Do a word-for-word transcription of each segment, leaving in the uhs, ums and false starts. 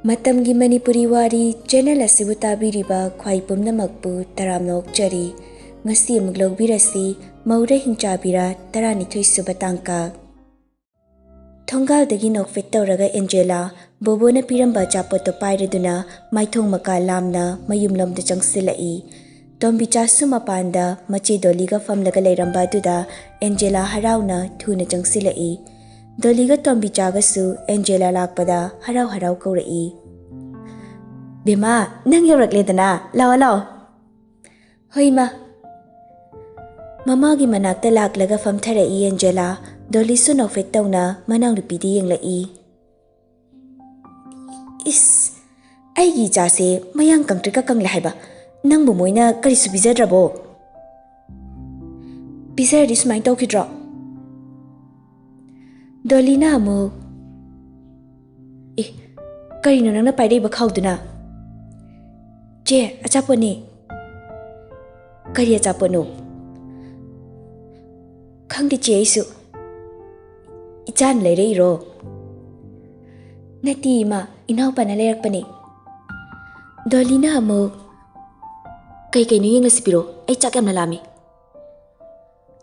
ꯃꯇꯝꯒꯤ ꯃꯅꯤꯄꯨꯔꯤ ꯋꯥꯔꯤ ꯆꯦꯅꯦꯜ ꯑꯁꯤꯕꯨ ꯇꯥꯕꯤꯔꯤꯕ ꯈ꯭ꯋꯥꯏ ꯄꯨꯝꯅꯃꯛꯄꯨ ꯇꯔꯥꯝꯅ ꯑꯣꯛꯆꯔꯤ꯫ ꯉꯁꯤ ꯑꯃꯨꯛ ꯂꯧꯕꯤꯔꯁꯤ, ꯃꯧꯔ ꯍꯤꯡꯆꯥꯕꯤꯔꯥ ꯇꯔꯥꯅꯤꯊꯣꯏ ꯁꯨꯕ ꯇꯥꯡꯀꯛ꯫ ꯊꯣꯡꯒꯥꯜꯗꯒꯤ ꯅꯣꯛꯐꯦꯠ ꯇꯧꯔꯒ ꯑꯦꯟꯖꯦꯂꯥ ꯕꯣꯕꯣꯅ ꯄꯤꯔꯝꯕ ꯑꯆꯥꯄꯣꯠꯇꯣ ꯄꯥꯏꯔꯗꯨꯅ ꯃꯥꯏꯊꯣꯡ ꯃꯀꯥ ꯂꯥꯝꯅ ꯃꯌꯨꯝꯂꯣꯝꯗ ꯆꯪꯁꯤꯜꯂꯛꯏ꯫ ꯇꯣꯝꯕꯤꯆꯥꯁꯨ ꯃꯄꯥꯟꯗ ꯃꯆꯦ ꯗꯣꯂꯤꯒ ꯐꯝꯂꯒ ꯂꯩꯔꯝꯕ ꯑꯗꯨꯗ ꯑꯦꯟꯖꯦꯂꯥ ꯍꯔꯥꯎꯅ ꯊꯨꯅ ꯆꯪꯁꯤꯜꯂꯛꯏ꯫ ꯗꯣꯂꯤꯒ ꯇꯣꯝꯕꯤꯆꯥꯒꯁꯨ ꯑꯦꯟꯖꯦꯂꯥ ꯂꯥꯛꯄꯗ ꯍꯔꯥꯎ ꯍꯔꯥꯎ ꯀꯧꯔꯛꯏ꯫ "ꯕꯦꯝꯃ, ꯅꯪ ꯌꯧꯔꯛꯂꯦꯗꯅ, ꯂꯥꯛꯑꯣ, ꯂꯥꯛꯑꯣ꯫" "ꯍꯣꯏ, ꯏꯃꯥ꯫" ꯃꯃꯥꯒꯤ ꯃꯅꯥꯛꯇ ꯂꯥꯛꯂꯒ ꯐꯝꯊꯔꯛꯏ ꯑꯦꯟꯖꯦꯂꯥ꯫ ꯗꯣꯂꯤꯁꯨ ꯅꯣꯛꯐꯦꯠ ꯇꯧꯅ ꯃꯅꯥꯎꯅꯨꯄꯤꯗ ꯌꯦꯡꯂꯛꯏ꯫ "ꯏꯁ, ꯑꯩꯒꯤ ꯏꯆꯥꯁꯦ ꯃꯌꯥꯡ ꯀꯪꯇ꯭ꯔꯤꯛꯀ ꯀꯪꯂꯦ ꯍꯥꯏꯕ꯫ ꯅꯪꯕꯨ ꯃꯣꯏꯅ ꯀꯔꯤꯁꯨ ꯄꯤꯖꯗ꯭ꯔꯕꯣ?" "ꯄꯤꯖꯔꯗꯤ ꯁꯨꯃꯥꯏꯅ ꯇꯧꯈꯤꯗ꯭ꯔꯣ?" ꯗꯣꯂꯤꯅ ꯑꯃꯨꯛ, "ꯑꯦ, ꯀꯔꯤꯅꯣ ꯅꯪꯅ ꯄꯥꯏꯔꯛꯏꯕ ꯈꯥꯎꯗꯨꯅ?" "ꯆꯦ, ꯑꯆꯥꯄꯣꯠꯅꯦ꯫" "ꯀꯔꯤ ꯑꯆꯥꯄꯣꯠꯅꯣ?" "ꯈꯪꯗꯦ ꯆꯦ, ꯑꯩꯁꯨ꯫ ꯏꯆꯥꯅ ꯂꯩꯔꯛꯏꯔꯣ?" "ꯅꯠꯇꯦ ꯏꯃꯥ, ꯏꯅꯥꯎꯄꯥꯅ ꯂꯩꯔꯛꯄꯅꯦ꯫" ꯗꯣꯂꯤꯅ ꯑꯃꯨꯛ, "ꯀꯩ ꯀꯩꯅꯣ ꯌꯦꯡꯂꯁꯤ ꯄꯤꯔꯣ, ꯑꯩ ꯆꯥꯛ ꯌꯥꯝꯅ ꯂꯥꯝꯃꯤ꯫"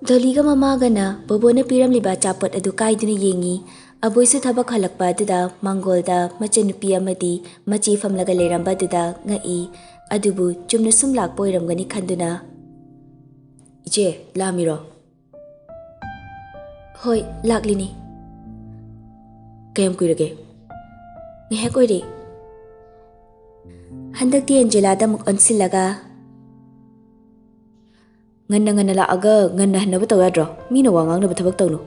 ꯗꯣꯂꯤꯒ ꯃꯃꯥꯒꯅ ꯕꯣꯕꯣꯅ ꯄꯤꯔꯝꯂꯤꯕ ꯑꯆꯥꯄꯣꯠ ꯑꯗꯨ ꯀꯥꯏꯗꯨꯅ ꯌꯦꯡꯉꯤ꯫ ꯑꯕꯣꯏꯁꯨ ꯊꯕꯛ ꯍꯜꯂꯛꯄ ꯑꯗꯨꯗ ꯃꯥꯡꯒꯣꯜꯗ ꯃꯆꯟꯅꯨꯄꯤ ꯑꯃꯗꯤ ꯃꯆꯦ ꯐꯝꯂꯒ ꯂꯩꯔꯝꯕ ꯑꯗꯨꯗ ꯉꯛꯏ꯫ ꯑꯗꯨꯕꯨ ꯆꯨꯝꯅ ꯁꯨꯝ ꯂꯥꯛꯄ ꯑꯣꯏꯔꯝꯒꯅꯤ ꯈꯟꯗꯨꯅ, "ꯏꯆꯦ, ꯂꯥꯝꯃꯤꯔꯣ?" "ꯍꯣꯏ, ꯂꯥꯛꯂꯤꯅꯤ꯫" "ꯀꯌꯥꯝ ꯀꯨꯏꯔꯒꯦ?" "ꯉꯥꯏꯍꯥꯛ ꯑꯣꯏꯔꯦ꯫" ꯍꯟꯗꯛꯇꯤ ꯑꯦꯟꯖꯦꯂꯥꯗ ꯑꯃꯨꯛ ꯑꯣꯟꯁꯤꯜꯂꯒ, "ꯉꯟꯅ ꯉꯟꯅ ꯂꯥꯛꯑꯒ ꯉꯟꯅ ꯍꯟꯅꯕ ꯇꯧ ꯌꯥꯗ꯭ꯔꯣ? ꯃꯤꯅ ꯋꯥ ꯉꯥꯡꯅꯕ ꯊꯕꯛ ꯇꯧꯅꯨ꯫"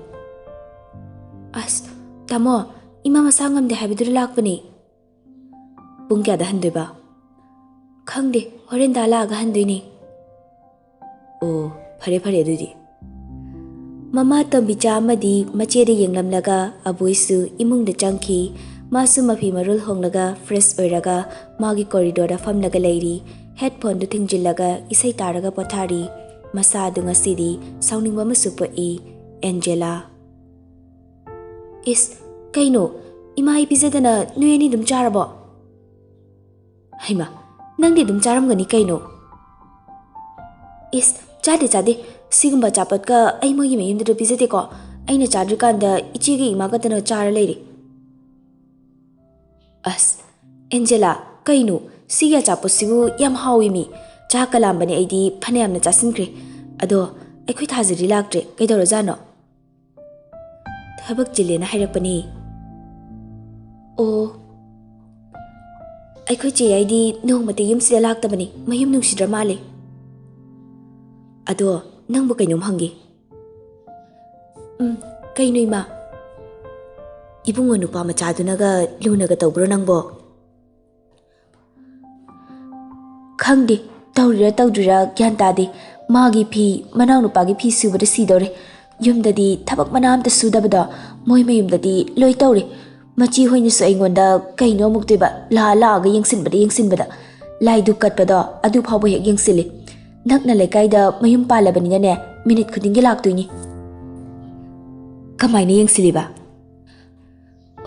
"ꯑꯁ, ꯇꯥꯃꯣ, ꯏꯃꯥ ꯃꯁꯥ ꯉꯝꯗꯦ ꯍꯥꯏꯕꯗꯨꯗ ꯂꯥꯛꯄꯅꯦ꯫" "ꯄꯨꯡ ꯀꯌꯥꯗ ꯍꯟꯗꯣꯏꯕ?" "ꯈꯪꯗꯦ, ꯍꯣꯔꯦꯟꯗ ꯂꯥꯛꯑꯒ ꯍꯟꯗꯣꯏꯅꯦ꯫" "ꯑꯣ, ꯐꯔꯦ ꯐꯔꯦ ꯑꯗꯨꯗꯤ꯫" ꯃꯃꯥ ꯇꯣꯝꯕꯤꯆꯥ ꯑꯃꯗꯤ ꯃꯆꯦꯗ ꯌꯦꯡꯂꯝꯂꯒ ꯑꯕꯣꯏꯁꯨ ꯏꯃꯨꯡꯗ ꯆꯪꯈꯤ꯫ ꯃꯥꯁꯨ ꯃꯐꯤ ꯃꯔꯣꯜ ꯍꯣꯡꯂꯒ ꯐ꯭ꯔꯦꯁ ꯑꯣꯏꯔꯒ ꯃꯥꯒꯤ ꯀꯣꯔꯤꯗꯣꯔꯗ ꯐꯝꯂꯒ ꯂꯩꯔꯤ꯫ ꯍꯦꯗꯐꯣꯟꯗꯨ ꯊꯤꯡꯖꯤꯜꯂꯒ ꯏꯁꯩ ꯇꯥꯔꯒ ꯄꯣꯊꯥꯔꯤ꯫ ꯃꯁꯥ ꯑꯗꯨ ꯉꯁꯤꯗꯤ ꯁꯥꯎꯅꯤꯡꯕ ꯑꯃꯁꯨ ꯄꯣꯛꯏ꯫ ꯑꯦꯟꯖꯦꯂꯥ꯫ "ꯏꯁ, ꯀꯩꯅꯣ? ꯏꯃꯥ ꯑꯩ ꯄꯤꯖꯗꯅ ꯅꯣꯏ ꯑꯅꯤ ꯑꯗꯨꯝ ꯆꯥꯔꯕꯣ?" ꯍꯩꯃꯥ, ꯅꯪꯗꯤ ꯑꯗꯨꯝ ꯆꯥꯔꯝꯒꯅꯤ ꯀꯩꯅꯣ? ꯏꯁ, ꯆꯥꯗꯦ, ꯆꯥꯗꯦ꯫ ꯁꯤꯒꯨꯝꯕ ꯑꯆꯥꯄꯣꯠꯀ ꯑꯩ ꯃꯣꯏꯒꯤ ꯃꯌꯨꯝꯗꯨꯗ ꯄꯤꯖꯗꯦꯀꯣ꯫ ꯑꯩꯅ ꯆꯥꯗ꯭ꯔꯤꯀꯥꯟꯗ ꯏꯆꯦꯒ ꯏꯃꯥ ꯈꯛꯇꯅ ꯆꯥꯔ ꯂꯩꯔꯦ꯫ ꯑꯁ, ꯑꯦꯟꯖꯦꯂꯥ, ꯀꯩꯅꯣ? ꯁꯤꯒꯤ ꯑꯆꯥꯄꯣꯠꯁꯤꯕꯨ ꯌꯥꯝ ꯍꯥꯎꯏ ꯃꯤ꯫ ꯆꯥꯛꯀ ꯂꯥꯝꯕꯅꯦ ꯑꯩꯗꯤ ꯐꯅꯌꯥꯝꯅ ꯆꯥꯁꯤꯟꯈ꯭ꯔꯦ꯫ ꯑꯗꯣ ꯑꯩꯈꯣꯏ ꯊꯥꯖꯗꯤ ꯂꯥꯛꯇ꯭ꯔꯦ, ꯀꯩꯗꯧꯔꯖꯥꯠꯅꯣ? ꯊꯕꯛ ꯆꯤꯜꯂꯦꯅ ꯍꯥꯏꯔꯛꯄꯅꯦ꯫ ꯑꯣ, ꯑꯩꯈꯣꯏ ꯆꯦ ꯌꯥꯏꯗꯤ ꯅꯣꯡꯃꯇ ꯌꯨꯝꯁꯤꯗ ꯂꯥꯛꯇꯕꯅꯤ, ꯃꯌꯨꯝ ꯅꯨꯡꯁꯤꯗ꯭ꯔ ꯃꯥꯜꯂꯦ꯫ ꯑꯗꯣ ꯅꯪꯕꯨ ꯀꯩꯅꯣꯝ ꯍꯪꯒꯦ꯫ ꯎꯝ, ꯀꯩꯅꯣ ꯏꯃꯥ? ꯏꯕꯨꯡꯉꯣ ꯅꯨꯄꯥ ꯃꯆꯥꯗꯨꯅꯒ ꯂꯨꯅꯒ ꯇꯧꯕ꯭ꯔꯣ ꯅꯪꯕꯣ? ꯈꯪꯗꯦ, ꯇꯧꯔꯤꯔꯥ ꯇꯧꯗ꯭ꯔꯤꯔꯥ ꯒ꯭ꯌꯥꯟ ꯇꯥꯗꯦ꯫ ꯃꯥꯒꯤ ꯐꯤ, ꯃꯅꯥꯎꯅꯨꯄꯥꯒꯤ ꯐꯤ ꯁꯨꯕꯗ ꯁꯤꯗꯧꯔꯦ꯫ ꯌꯨꯝꯗꯗꯤ ꯊꯕꯛ ꯃꯅꯥ ꯑꯝꯇ ꯁꯨꯗꯕꯗꯣ, ꯃꯣꯏ ꯃꯌꯨꯝꯗꯗꯤ ꯂꯣꯏ ꯇꯧꯔꯦ꯫ ꯃꯆꯤ ꯍꯣꯏꯅꯁꯨ ꯑꯩꯉꯣꯟꯗ ꯀꯩꯅꯣ ꯑꯃꯨꯛꯇꯣꯏꯕ, ꯂꯥꯛꯑ ꯂꯥꯛꯑꯒ ꯌꯦꯡꯁꯤꯟꯕꯗ ꯌꯦꯡꯁꯤꯟꯕꯗ꯫ ꯂꯥꯏ ꯙꯨꯛ ꯀꯠꯄꯗꯣ ꯑꯗꯨ ꯐꯥꯎꯕ ꯍꯦꯛ ꯌꯦꯡꯁꯤꯜꯂꯤ꯫ ꯅꯛꯅ ꯂꯩꯀꯥꯏꯗ ꯃꯌꯨꯝ ꯄꯥꯜꯂꯕꯅꯤꯅꯅꯦ, ꯃꯤꯅꯤꯠ ꯈꯨꯗꯤꯡꯒꯤ ꯂꯥꯛꯇꯣꯏꯅꯤ꯫ ꯀꯃꯥꯏꯅ ꯌꯦꯡꯁꯤꯜꯂꯤꯕ?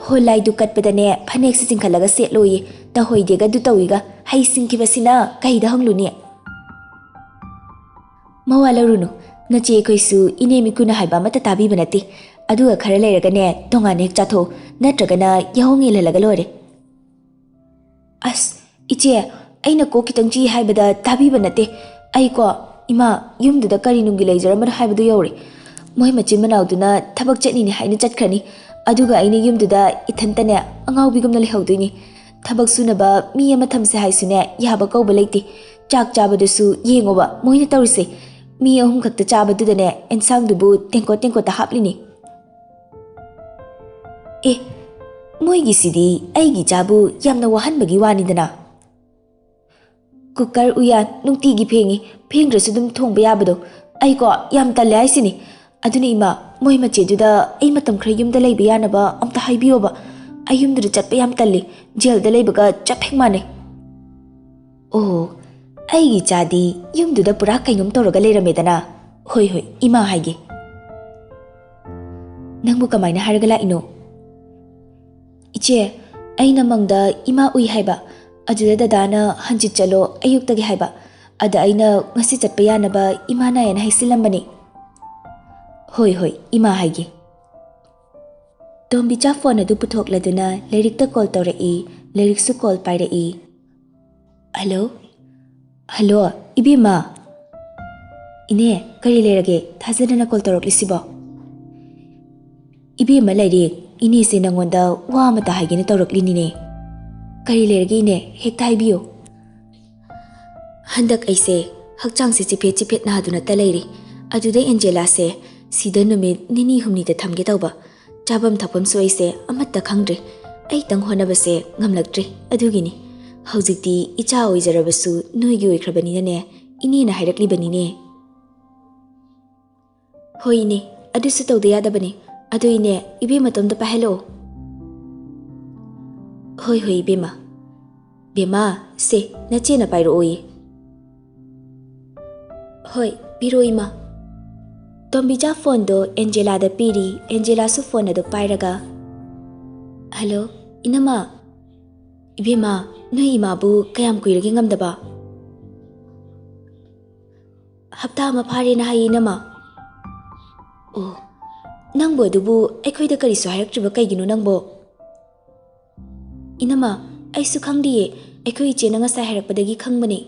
ꯍꯣ, ꯂꯥꯏ ꯙꯨꯛ ꯀꯠꯄꯗꯅꯦ, ꯐꯅꯦꯛꯁꯦ ꯆꯤꯡꯈꯠꯂꯒ ꯁꯦꯠꯂꯣꯌꯦ꯫ ꯇꯧꯍꯣꯏꯗꯦꯒ ꯑꯗꯨ ꯇꯧꯏꯒ, ꯍꯩ ꯁꯤꯡꯈꯤꯕꯁꯤꯅ ꯀꯩꯗ ꯍꯪꯂꯨꯅꯤ? ꯃꯋꯥ ꯂꯧꯔꯨꯅꯨ, ꯅꯆꯦ ꯑꯩꯈꯣꯏꯁꯨ ꯏꯅꯦ ꯃꯤꯀꯨꯅ ꯍꯥꯏꯕ ꯑꯃꯠꯇ ꯇꯥꯕꯤꯕ ꯅꯠꯇꯦ꯫ ꯑꯗꯨꯒ ꯈꯔ ꯂꯩꯔꯒꯅꯦ, ꯇꯣꯉꯥꯟꯅ ꯍꯦꯛ ꯆꯥꯊꯣꯛꯎ, ꯅꯠꯇ꯭ꯔꯒꯅ ꯌꯥꯍꯣꯡ ꯏꯜꯍꯜꯂꯒ ꯂꯣꯏꯔꯦ꯫ ꯑꯁ, ꯏꯆꯦ, ꯑꯩꯅ ꯀꯣꯛ ꯈꯤꯇꯪ ꯆꯤꯛꯏ ꯍꯥꯏꯕꯗ ꯇꯥꯕꯤꯕ ꯅꯠꯇꯦ꯫ ꯑꯩꯀꯣ, ꯏꯃꯥ, ꯌꯨꯝꯗꯨꯗ ꯀꯔꯤ ꯅꯨꯡꯒꯤ ꯂꯩꯖꯔꯝꯕꯅꯣ ꯍꯥꯏꯕꯗꯨ ꯌꯧꯔꯦ꯫ ꯃꯣꯏ ꯃꯆꯤꯟ ꯃꯅꯥꯎꯗꯨꯅ ꯊꯕꯛ ꯆꯠꯅꯤꯅꯦ ꯍꯥꯏꯅ ꯆꯠꯈ꯭ꯔꯅꯤ꯫ ꯑꯗꯨꯒ ꯑꯩꯅ ꯌꯨꯝꯗꯨꯗ ꯏꯊꯟꯇꯅꯦ, ꯑꯉꯥꯎꯕꯤꯒꯨꯝꯅ ꯂꯩꯍꯧꯗꯣꯏꯅꯤ꯫ ꯊꯕꯛ ꯁꯨꯅꯕ ꯃꯤ ꯑꯃ ꯊꯝꯁꯦ ꯍꯥꯏꯁꯨꯅꯦ, ꯌꯥꯕ ꯀꯧꯕ ꯂꯩꯇꯦ꯫ ꯆꯥꯛ ꯆꯥꯕꯗꯨꯁꯨ ꯌꯦꯡꯉꯣꯕ, ꯃꯣꯏꯅ ꯇꯧꯔꯤꯁꯦ꯫ ꯃꯤ ꯑꯍꯨꯝ ꯈꯛꯇ ꯆꯥꯕꯗꯨꯗꯅꯦ, ꯑꯦꯟꯁꯥꯡꯗꯨꯕꯨ ꯇꯦꯡꯀꯣꯠ ꯇꯦꯡꯀꯣꯠꯇ ꯍꯥꯞꯂꯤꯅꯤ꯫ ꯑꯦ, ꯃꯣꯏꯒꯤꯁꯤꯗꯤ ꯑꯩꯒꯤ ꯏꯆꯥꯕꯨ ꯌꯥꯝꯅ ꯋꯥꯍꯟꯕꯒꯤ ꯋꯥꯅꯤꯗꯅ꯫ ꯀꯨꯀꯔ ꯎꯌꯥꯟ ꯅꯨꯡꯇꯤꯒꯤ ꯐꯦꯡꯉꯤ, ꯐꯦꯡꯗ꯭ꯔꯁꯨ ꯑꯗꯨꯝ ꯊꯣꯡꯕ ꯌꯥꯕꯗꯣ꯫ ꯑꯩꯀꯣ ꯌꯥꯝ ꯇꯜꯂꯦ ꯍꯥꯏꯁꯤꯅꯤ꯫ ꯑꯗꯨꯅ ꯏꯃꯥ, ꯃꯣꯏ ꯃꯆꯦꯗꯨꯗ ꯑꯩ ꯃꯇꯝ ꯈꯔ ꯌꯨꯝꯗ ꯂꯩꯕ ꯌꯥꯅꯕ ꯑꯝꯇ ꯍꯥꯏꯕꯤꯌꯣꯕ꯫ ꯑꯩ ꯌꯨꯝꯗꯨꯗ ꯆꯠꯄ ꯌꯥꯝ ꯇꯜꯂꯤ, ꯖꯦꯜꯗ ꯂꯩꯕꯒ ꯆꯞ ꯍꯦꯛ ꯃꯥꯟꯅꯩ꯫ ꯑꯣ, ꯑꯩꯒꯤ ꯏꯆꯥꯗꯤ ꯌꯨꯝꯗꯨꯗ ꯄꯨꯔꯥ ꯀꯩꯅꯣꯝ ꯇꯧꯔꯒ ꯂꯩꯔꯝꯃꯦꯗꯅ꯫ ꯍꯣꯏ, ꯍꯣꯏ, ꯏꯃꯥ ꯍꯥꯏꯒꯦ꯫ ꯅꯪꯕꯨ ꯀꯃꯥꯏꯅ ꯍꯥꯏꯔꯒ ꯂꯥꯛꯏꯅꯣ? ꯏꯆꯦ, ꯑꯩꯅ ꯃꯪꯗ ꯏꯃꯥ ꯎꯏ ꯍꯥꯏꯕ꯫ ꯑꯗꯨꯗ ꯗꯗꯥꯅ ꯍꯟꯖꯤꯠ ꯆꯠꯂꯣ ꯑꯌꯨꯛꯇꯒꯤ ꯍꯥꯏꯕ꯫ ꯑꯗ ꯑꯩꯅ ꯉꯁꯤ ꯆꯠꯄ ꯌꯥꯅꯕ ꯏꯃꯥ ꯅꯥꯏꯌꯦꯅ ꯍꯥꯏꯁꯤꯜꯂꯝꯕꯅꯤ꯫ ꯍꯣꯏ, ꯍꯣꯏ, ꯏꯃꯥ ꯍꯥꯏꯒꯦ꯫ ꯇꯣꯝꯕꯤꯆꯥ ꯐꯣꯟ ꯑꯗꯨ ꯄꯨꯊꯣꯛꯂꯗꯨꯅ ꯂꯥꯏꯔꯤꯛꯇ ꯀꯣꯜ ꯇꯧꯔꯛꯏ, ꯂꯥꯏꯔꯤꯛꯁꯨ ꯀꯣꯜ ꯄꯥꯏꯔꯛꯏ꯫ ꯍꯜꯂꯣ? ꯍꯜꯂꯣ, ꯏꯕꯦꯝꯃ? ꯏꯅꯦ, ꯀꯔꯤ ꯂꯩꯔꯒꯦ? ꯊꯥꯖꯗꯅ ꯀꯣꯜ ꯇꯧꯔꯛꯂꯤꯁꯤꯕꯣ? ꯏꯕꯦꯝꯃ ꯂꯥꯏꯔꯤꯛ, ꯏꯅꯦꯁꯦ ꯅꯪꯉꯣꯟꯗ ꯋꯥ ꯑꯃꯇ ꯍꯥꯏꯒꯦꯅ ꯇꯧꯔꯛꯂꯤꯅꯤꯅꯦ꯫ ꯀꯔꯤ ꯂꯩꯔꯒꯦ ꯏꯅꯦ? ꯍꯦꯛꯇ ꯍꯥꯏꯕꯤꯌꯨ꯫ ꯍꯟꯗꯛ ꯑꯩꯁꯦ ꯍꯛꯆꯥꯡꯁꯦ ꯆꯤꯐꯦꯠ ꯆꯤꯐꯦꯠ ꯅꯥꯗꯨꯅꯇ ꯂꯩꯔꯤ꯫ ꯑꯗꯨꯗ ꯑꯦꯟꯖꯦꯂꯥꯁꯦ ꯁꯤꯗ ꯅꯨꯃꯤꯠ ꯅꯤꯅꯤ ꯍꯨꯝꯅꯤꯗ ꯊꯝꯒꯦ ꯇꯧꯕ꯫ ꯆꯥꯐꯝ ꯊꯛꯐꯝꯁꯨ ꯑꯩꯁꯦ ꯑꯃꯠꯇ ꯈꯪꯗ꯭ꯔꯦ꯫ ꯑꯩꯇꯪ ꯍꯣꯠꯅꯕꯁꯦ ꯉꯝꯂꯛꯇ꯭ꯔꯦ꯫ ꯑꯗꯨꯒꯤꯅꯤ꯫ ꯍꯧꯖꯤꯛꯇꯤ ꯏꯆꯥ ꯑꯣꯏꯖꯔꯕꯁꯨ ꯅꯣꯏꯒꯤ ꯑꯣꯏꯈ꯭ꯔꯕꯅꯤꯅꯅꯦ, ꯏꯅꯦꯅ ꯍꯥꯏꯔꯛꯂꯤꯕꯅꯤꯅꯦ꯫ ꯍꯣꯏ ꯏꯅꯦ, ꯑꯗꯨꯁꯨ ꯇꯧꯗ ꯌꯥꯗꯕꯅꯤ꯫ ꯑꯗꯨ ꯏꯅꯦ, ꯏꯕꯦꯝꯃꯇꯣꯝꯗ ꯄꯥꯏꯍꯜꯂꯛꯑꯣ꯫ ꯍꯣꯏ, ꯍꯣꯏ ꯏꯕꯦꯝꯃ꯫ ꯕꯦꯝꯃ, ꯁꯦ, ꯅꯆꯦꯅ ꯄꯥꯏꯔꯛꯑꯣꯌꯦ꯫ ꯍꯣꯏ, ꯄꯤꯔꯣ ꯏꯃꯥ꯫ ꯇꯣꯝꯕꯤꯆꯥ ꯐꯣꯟꯗꯣ ꯑꯦꯟꯖꯦꯂꯥꯗ ꯄꯤꯔꯤ꯫ ꯑꯦꯟꯖꯦꯂꯥꯁꯨ ꯐꯣꯟ ꯑꯗꯨ ꯄꯥꯏꯔꯒ, "ꯍꯜꯂꯣ, ꯏꯅꯝꯃ꯫ ꯏꯕꯦꯝꯃ, ꯅꯣꯏ ꯏꯃꯥꯕꯨ ꯀꯌꯥꯝ ꯀꯨꯏꯔꯒꯦ ꯉꯝꯗꯕ?" "ꯍꯞꯇꯥ ꯑꯃ ꯐꯥꯔꯦꯅ ꯍꯥꯏꯌꯦ, ꯏꯅꯝꯃ꯫" "ꯑꯣ, ꯅꯪꯕꯨ ꯑꯗꯨꯕꯨ ꯑꯩꯈꯣꯏꯗ ꯀꯔꯤꯁꯨ ꯍꯥꯏꯔꯛꯇ꯭ꯔꯤꯕ ꯀꯩꯒꯤꯅꯣ ꯅꯪꯕꯣ?" "ꯏꯅꯝꯃ, ꯑꯩꯁꯨ ꯈꯪꯗꯤꯌꯦ, ꯑꯩꯈꯣꯏ ꯏꯆꯦꯅ ꯉꯁꯥꯏ ꯍꯥꯏꯔꯛꯄꯗꯒꯤ ꯈꯪꯕꯅꯦ꯫"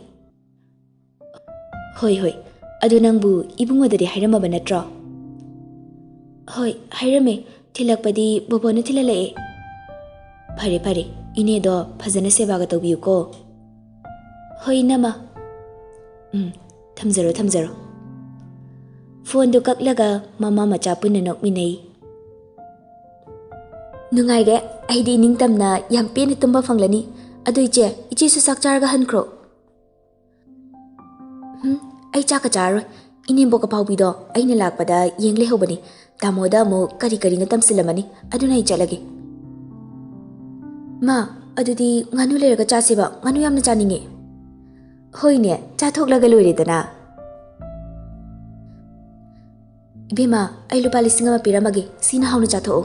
"ꯍꯣꯏ, ꯍꯣꯏ, ꯑꯗꯨ ꯅꯪꯕꯨ ꯏꯕꯨꯡꯉꯣꯗꯗꯤ ꯍꯥꯏꯔꯝꯃꯕ ꯅꯠꯇ꯭ꯔꯣ?" "ꯍꯣꯏ, ꯍꯥꯏꯔꯝꯃꯦ꯫ ꯊꯤꯜꯂꯛꯄꯗꯤ ꯕꯣꯕꯣꯅ ꯊꯤꯜꯍꯜꯂꯛꯑꯦ꯫" "ꯐꯔꯦ, ꯐꯔꯦ, ꯏꯅꯦꯗꯣ ꯐꯖꯅ ꯁꯦꯕꯥꯒ ꯇꯧꯕꯤꯌꯨꯀꯣ꯫" "ꯍꯣꯏ, ꯏꯅꯝꯃ꯫" "ꯎꯝ, ꯊꯝꯖꯔꯣ, ꯊꯝꯖꯔꯣ꯫" ꯐꯣꯟꯗꯨ ꯀꯛꯂꯒ ꯃꯃꯥ ꯃꯆꯥ ꯄꯨꯟꯅ ꯅꯣꯛꯃꯤꯟꯅꯩ꯫ "ꯅꯨꯡꯉꯥꯏꯔꯦ, ꯑꯩꯗꯤ ꯏꯅꯤꯡꯇꯝꯅ ꯌꯥꯝ ꯄꯦꯟꯅ ꯇꯨꯝꯕ ꯐꯪꯂꯅꯤ꯫ ꯑꯗꯨ ꯏꯆꯦ, ꯏꯆꯦꯁꯨ ꯆꯥꯛ ꯆꯥꯔꯒ ꯍꯟꯈ꯭ꯔꯣ꯫" "ꯎꯝ, ꯑꯩ ꯆꯥꯛꯀ ꯆꯥꯔꯔꯣꯏ꯫ ꯏꯅꯦꯝꯕꯣꯛ ꯑꯄꯥꯎꯕꯤꯗꯣ ꯑꯩꯅ ꯂꯥꯛꯄꯗ ꯌꯦꯡ ꯂꯩꯍꯧꯕꯅꯤ꯫ ꯇꯥꯃꯣꯗ ꯑꯃꯨꯛ ꯀꯔꯤ ꯀꯔꯤꯅꯣ ꯇꯝꯁꯤꯜꯂꯝꯃꯅꯤ, ꯑꯗꯨꯅ ꯑꯩ ꯆꯠꯂꯒꯦ꯫" "ꯃꯥ, ꯑꯗꯨꯗꯤ ꯉꯥꯅꯨ ꯂꯩꯔꯒ ꯆꯥꯁꯦꯕ, ꯉꯥꯅꯨ ꯌꯥꯝꯅ ꯆꯥꯅꯤꯡꯉꯦ꯫" "ꯍꯣꯏꯅꯦ, ꯆꯥꯊꯣꯛꯂꯒ ꯂꯣꯏꯔꯦꯗꯅ꯫" "ꯏꯕꯦꯝꯃ, ꯑꯩ ꯂꯨꯄꯥ ꯂꯤꯁꯤꯡ ꯑꯃ ꯄꯤꯔꯝꯃꯒꯦ, ꯁꯤꯅ ꯍꯥꯎꯅ ꯆꯥꯊꯣꯛꯑꯣ꯫"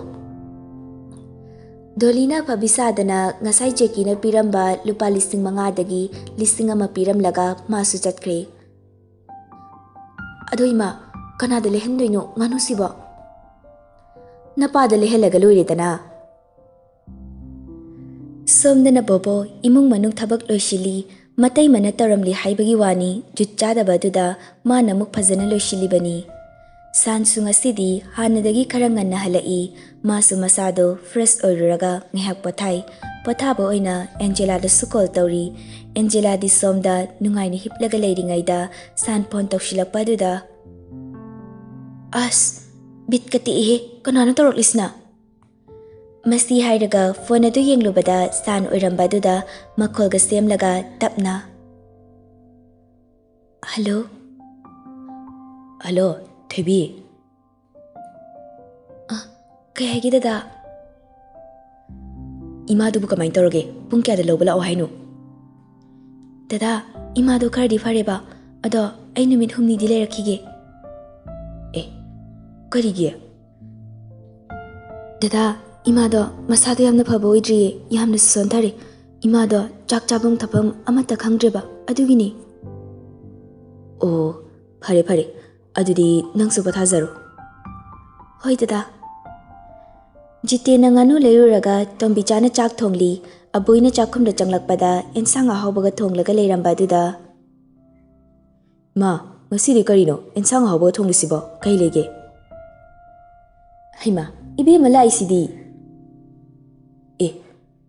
ꯗꯣꯂꯤꯅ ꯑꯐꯕꯤ ꯁꯥꯗꯅ ꯉꯁꯥꯏ ꯖꯦꯀꯤꯅ ꯄꯤꯔꯝꯕ ꯂꯨꯄꯥ ꯂꯤꯁꯤꯡ ꯃꯉꯥꯗꯒꯤ ꯂꯤꯁꯤꯡ ꯑꯃ ꯄꯤꯔꯝꯂꯒ ꯃꯥꯁꯨ ꯆꯠꯈ꯭ꯔꯦ꯫ "ꯑꯗꯣ ꯏꯃꯥ, ꯀꯅꯥꯗ ꯂꯩꯍꯟꯗꯣꯏꯅꯣ ꯉꯥꯅꯨꯁꯤꯕꯣ?" "ꯅꯄꯥꯗ ꯂꯩꯍꯜꯂꯒ ꯂꯣꯏꯔꯦꯗꯅ꯫" ꯁꯣꯝꯗꯅ ꯕꯣꯕꯣ ꯏꯃꯨꯡ ꯃꯅꯨꯡ ꯊꯕꯛ ꯂꯣꯏꯁꯤꯜꯂꯤ, ꯃꯇꯩ ꯃꯅ ꯇꯧꯔꯝꯂꯤ ꯍꯥꯏꯕꯒꯤ ꯋꯥꯅꯤ, ꯖꯨꯠ ꯆꯥꯗꯕ ꯑꯗꯨꯗ ꯃꯥꯅ ꯑꯃꯨꯛ ꯐꯖꯅ ꯂꯣꯏꯁꯤꯜꯂꯤꯕꯅꯤ꯫ ꯁꯥꯟꯁꯨ ꯉꯁꯤꯗꯤ ꯍꯥꯟꯅꯗꯒꯤ ꯈꯔ ꯉꯟꯅ ꯍꯜꯂꯛꯏ꯫ ꯃꯥꯁꯨ ꯃꯁꯥꯗꯣ ꯐ꯭ꯔꯦꯁ ꯑꯣꯏꯔꯨꯔꯒ ꯉꯥꯏꯍꯥꯛ ꯄꯣꯊꯥꯏ꯫ ꯄꯣꯊꯥꯕ ꯑꯣꯏꯅ ꯑꯦꯟꯖꯦꯂꯥꯗꯁꯨ ꯀꯣꯜ ꯇꯧꯔꯤ꯫ ꯑꯦꯟꯖꯦꯂꯥꯗꯤ ꯁꯣꯝꯗ ꯅꯨꯡꯉꯥꯏꯅ ꯍꯤꯞꯂꯒ ꯂꯩꯔꯤꯉꯩꯗ ꯁꯥꯟ ꯐꯣꯟ ꯇꯧꯁꯤꯜꯂꯛꯄ ꯑꯗꯨꯗ, "ꯑꯁ, ꯕꯤꯠꯀ ꯇꯦꯛꯏꯍꯦ, ꯀꯅꯥꯅꯣ ꯇꯧꯔꯛꯂꯤꯁꯤꯅ?" ꯃꯁꯤ ꯍꯥꯏꯔꯒ ꯐꯣꯟ ꯑꯗꯨ ꯌꯦꯡꯂꯨꯕꯗ ꯁꯥꯟ ꯑꯣꯏꯔꯝꯕ ꯑꯗꯨꯗ ꯃꯈꯣꯜꯒ ꯁꯦꯝꯂꯒ ꯇꯞꯅ, "ꯍꯜꯂꯣ?" "ꯍꯜꯂꯣ, ꯊꯣꯏꯕꯤ?" "ꯑ, ꯀꯩ ꯍꯥꯏꯒꯦ ꯗꯗꯥ?" "ꯏꯃꯥꯗꯨꯕꯨ ꯀꯃꯥꯏꯅ ꯇꯧꯔꯒꯦ? ꯄꯨꯡ ꯀꯌꯥꯗ ꯂꯧꯕ ꯂꯥꯛꯑꯣ ꯍꯥꯏꯅꯣ?" "ꯗꯗꯥ, ꯏꯃꯥꯗꯣ ꯈꯔꯗꯤ ꯐꯔꯦꯕ, ꯑꯗꯣ ꯑꯩ ꯅꯨꯃꯤꯠ ꯍꯨꯝꯅꯤꯗꯤ ꯂꯩꯔꯛꯈꯤꯒꯦ꯫" "ꯑꯦ, ꯀꯔꯤꯒꯤ?" "ꯗꯗꯥ, ꯏꯃꯥꯗꯣ ꯃꯁꯥꯗꯣ ꯌꯥꯝꯅ ꯐꯕ ꯑꯣꯏꯗ꯭ꯔꯤꯌꯦ, ꯌꯥꯝꯅꯁꯨ ꯁꯣꯟꯊꯔꯦ꯫ ꯏꯃꯥꯗꯣ ꯆꯥꯛ ꯆꯥꯐꯝ ꯊꯛꯐꯝ ꯑꯃꯠꯇ ꯈꯪꯗ꯭ꯔꯦꯕ, ꯑꯗꯨꯒꯤꯅꯦ꯫" "ꯑꯣ, ꯐꯔꯦ ꯐꯔꯦ, ꯑꯗꯨꯗꯤ ꯅꯪꯁꯨ ꯄꯣꯊꯥꯖꯔꯣ꯫" "ꯍꯣꯏ ꯗꯗꯥ꯫" ꯖꯤꯇꯦꯟꯅ ꯉꯥꯅꯨ ꯂꯩꯔꯨꯔꯒ ꯇꯣꯝꯕꯤꯆꯥꯅ ꯆꯥꯛ ꯊꯣꯡꯂꯤ꯫ ꯑꯕꯣꯏꯅ ꯆꯥꯛꯈꯨꯝꯗ ꯆꯪꯂꯛꯄꯗ ꯑꯦꯟꯁꯥꯡ ꯑꯍꯥꯎꯕꯒ ꯊꯣꯡꯂꯒ ꯂꯩꯔꯝꯕ ꯑꯗꯨꯗ, "ꯃꯥ, ꯉꯁꯤꯗꯤ ꯀꯔꯤꯅꯣ ꯑꯦꯟꯁꯥꯡ ꯑꯍꯥꯎꯕꯒ ꯊꯣꯡꯂꯤꯁꯤꯕꯣ? ꯀꯩ ꯂꯩꯒꯦ?" "ꯍꯩꯃꯥ, ꯏꯕꯦꯝꯃ ꯂꯥꯛꯏꯁꯤꯗꯤ!" "ꯑꯦ,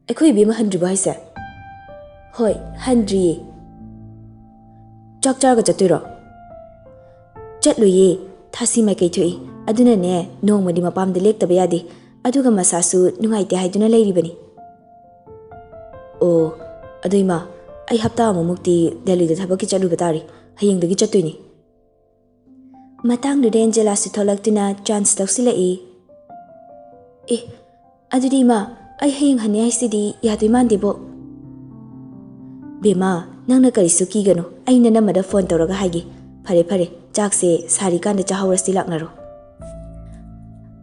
ꯑꯩꯈꯣꯏ ꯏꯕꯦꯝꯃ ꯍꯟꯗ꯭ꯔꯤꯕꯣ ꯍꯥꯏꯁꯦ?" "ꯍꯣꯏ, ꯍꯟꯗ꯭ꯔꯤꯌꯦ꯫" "ꯆꯥꯛ ꯆꯥꯔꯒ ꯆꯠꯇꯣꯏꯔꯣ?" "ꯆꯠꯂꯣꯏꯌꯦ, ꯊꯥꯁꯤ ꯃꯥꯏꯀꯩ ꯊꯣꯛꯏ, ꯑꯗꯨꯅꯅꯦ ꯅꯣꯡꯃꯗꯤ ꯃꯄꯥꯝꯗ ꯂꯦꯛꯇꯕ ꯌꯥꯗꯦ꯫ ꯑꯗꯨꯒ ꯃꯁꯥꯁꯨ ꯅꯨꯡꯉꯥꯏꯇꯦ ꯍꯥꯏꯗꯨꯅ ꯂꯩꯔꯤꯕꯅꯤ꯫" "ꯑꯣ, ꯑꯗꯨ ꯏꯃꯥ, ꯑꯩ ꯍꯞꯇꯥ ꯑꯃꯃꯨꯛꯇꯤ ꯗꯦꯜꯂꯤꯗ ꯊꯕꯛꯀꯤ ꯆꯠꯂꯨꯕ ꯇꯥꯔꯦ꯫ ꯍꯌꯦꯡꯗꯒꯤ ꯆꯠꯇꯣꯏꯅꯤ꯫" ꯃꯇꯥꯡꯗꯨꯗ ꯑꯦꯟꯖꯦꯂꯥꯁꯨ ꯊꯣꯛꯂꯛꯇꯨꯅ ꯆꯥꯟꯁ ꯂꯧꯁꯤꯜꯂꯛꯏ꯫ "ꯑꯦ, ꯑꯗꯨꯗꯤ ꯏꯃꯥ, ꯑꯩ ꯍꯌꯦꯡ ꯍꯟꯅꯤ ꯍꯥꯏꯁꯤꯗꯤ ꯌꯥꯗꯣꯏ ꯃꯥꯟꯗꯦꯕꯣ꯫" "ꯕꯦꯝꯃ, ꯅꯪꯅ ꯀꯔꯤꯁꯨ ꯀꯤꯒꯅꯨ, ꯑꯩ ꯅꯅꯝꯃꯗ ꯐꯣꯟ ꯇꯧꯔꯒ ꯍꯥꯏꯒꯦ꯫ ꯐꯔꯦ ꯐꯔꯦ, ꯆꯥꯛꯁꯦ ꯁꯥꯔꯤꯀꯥꯟꯗ ꯆꯥꯍꯧꯔꯁꯤ, ꯂꯥꯛꯅꯔꯣ꯫"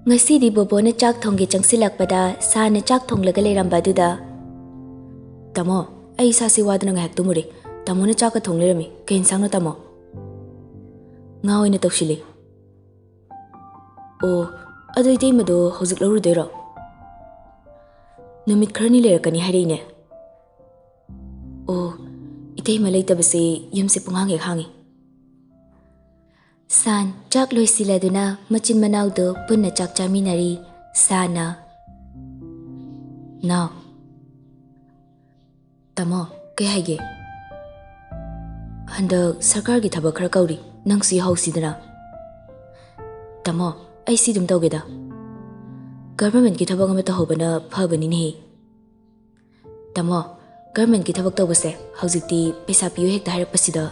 ꯉꯁꯤꯗꯤ ꯕꯣꯕꯣꯅ ꯆꯥꯛ ꯊꯣꯡꯒꯦ ꯆꯪꯁꯤꯜꯂꯛꯄꯗ ꯁꯥꯅ ꯆꯥꯛ ꯊꯣꯡꯂꯒ ꯂꯩꯔꯝꯕ ꯑꯗꯨꯗ, "ꯇꯥꯃꯣ, ꯑꯩ ꯏꯁꯥꯁꯤ ꯋꯥꯗꯨꯅ ꯉꯥꯏꯍꯥꯛ ꯇꯨꯝꯃꯨꯔꯦ꯫ ꯇꯥꯃꯣꯅ ꯆꯥꯛꯀ ꯊꯣꯡ ꯂꯩꯔꯝꯃꯤ꯫ ꯀꯩ ꯏꯟꯁꯥꯡꯅꯣ, ꯇꯥꯃꯣ?" "ꯉꯥ ꯑꯣꯏꯅ ꯇꯧꯁꯤꯜꯂꯤ꯫" "ꯑꯣ, ꯑꯗꯣ ꯏꯇꯩꯃꯗꯣ ꯍꯧꯖꯤꯛ ꯂꯧꯔꯨꯗꯣꯏꯔꯣ?" "ꯅꯨꯃꯤꯠ ꯈꯔꯅꯤ ꯂꯩꯔꯛꯀꯅꯤ ꯍꯥꯏꯔꯛꯏꯅꯦ꯫" "ꯑꯣ, ꯏꯇꯩꯃ ꯂꯩꯇꯕꯁꯦ ꯌꯨꯝꯁꯦ ꯄꯨꯡꯍꯥꯡ ꯍꯦꯛ ꯍꯥꯡꯉꯤ꯫" ꯁꯥꯟ ꯆꯥꯛ ꯂꯣꯏꯁꯤꯜꯂꯗꯨꯅ ꯃꯆꯤꯟ ꯃꯅꯥꯎꯗꯨ ꯄꯨꯟꯅ ꯆꯥꯛ ꯆꯥꯃꯤꯟꯅꯔꯤ꯫ ꯁꯥꯅ, "ꯅꯥꯎ꯫" "ꯇꯥꯃꯣ, ꯀꯩ ꯍꯥꯏꯒꯦ?" "ꯍꯟꯗꯛ ꯁꯔꯀꯥꯔꯒꯤ ꯊꯕꯛ ꯈꯔ ꯀꯧꯔꯤ, ꯅꯪꯁꯨ ꯌꯥꯍꯧꯁꯤꯗꯅ꯫" "ꯇꯥꯃꯣ, ꯑꯩ ꯁꯤ ꯑꯗꯨꯝ ꯇꯧꯒꯦꯗ꯫ ꯒꯚꯔꯟꯃꯦꯟꯠꯀꯤ ꯊꯕꯛ ꯑꯃ ꯇꯧꯍꯧꯕꯅ ꯐꯕꯅꯤꯅꯦꯍꯦ꯫" "ꯇꯥꯃꯣ, ꯒꯚꯔꯟꯃꯦꯟꯠꯀꯤ ꯊꯕꯛ ꯇꯧꯕꯁꯦ ꯍꯧꯖꯤꯛꯇꯤ ꯄꯩꯁꯥ ꯄꯤꯌꯨ ꯍꯦꯛꯇ ꯍꯥꯏꯔꯛꯄꯁꯤꯗ꯫"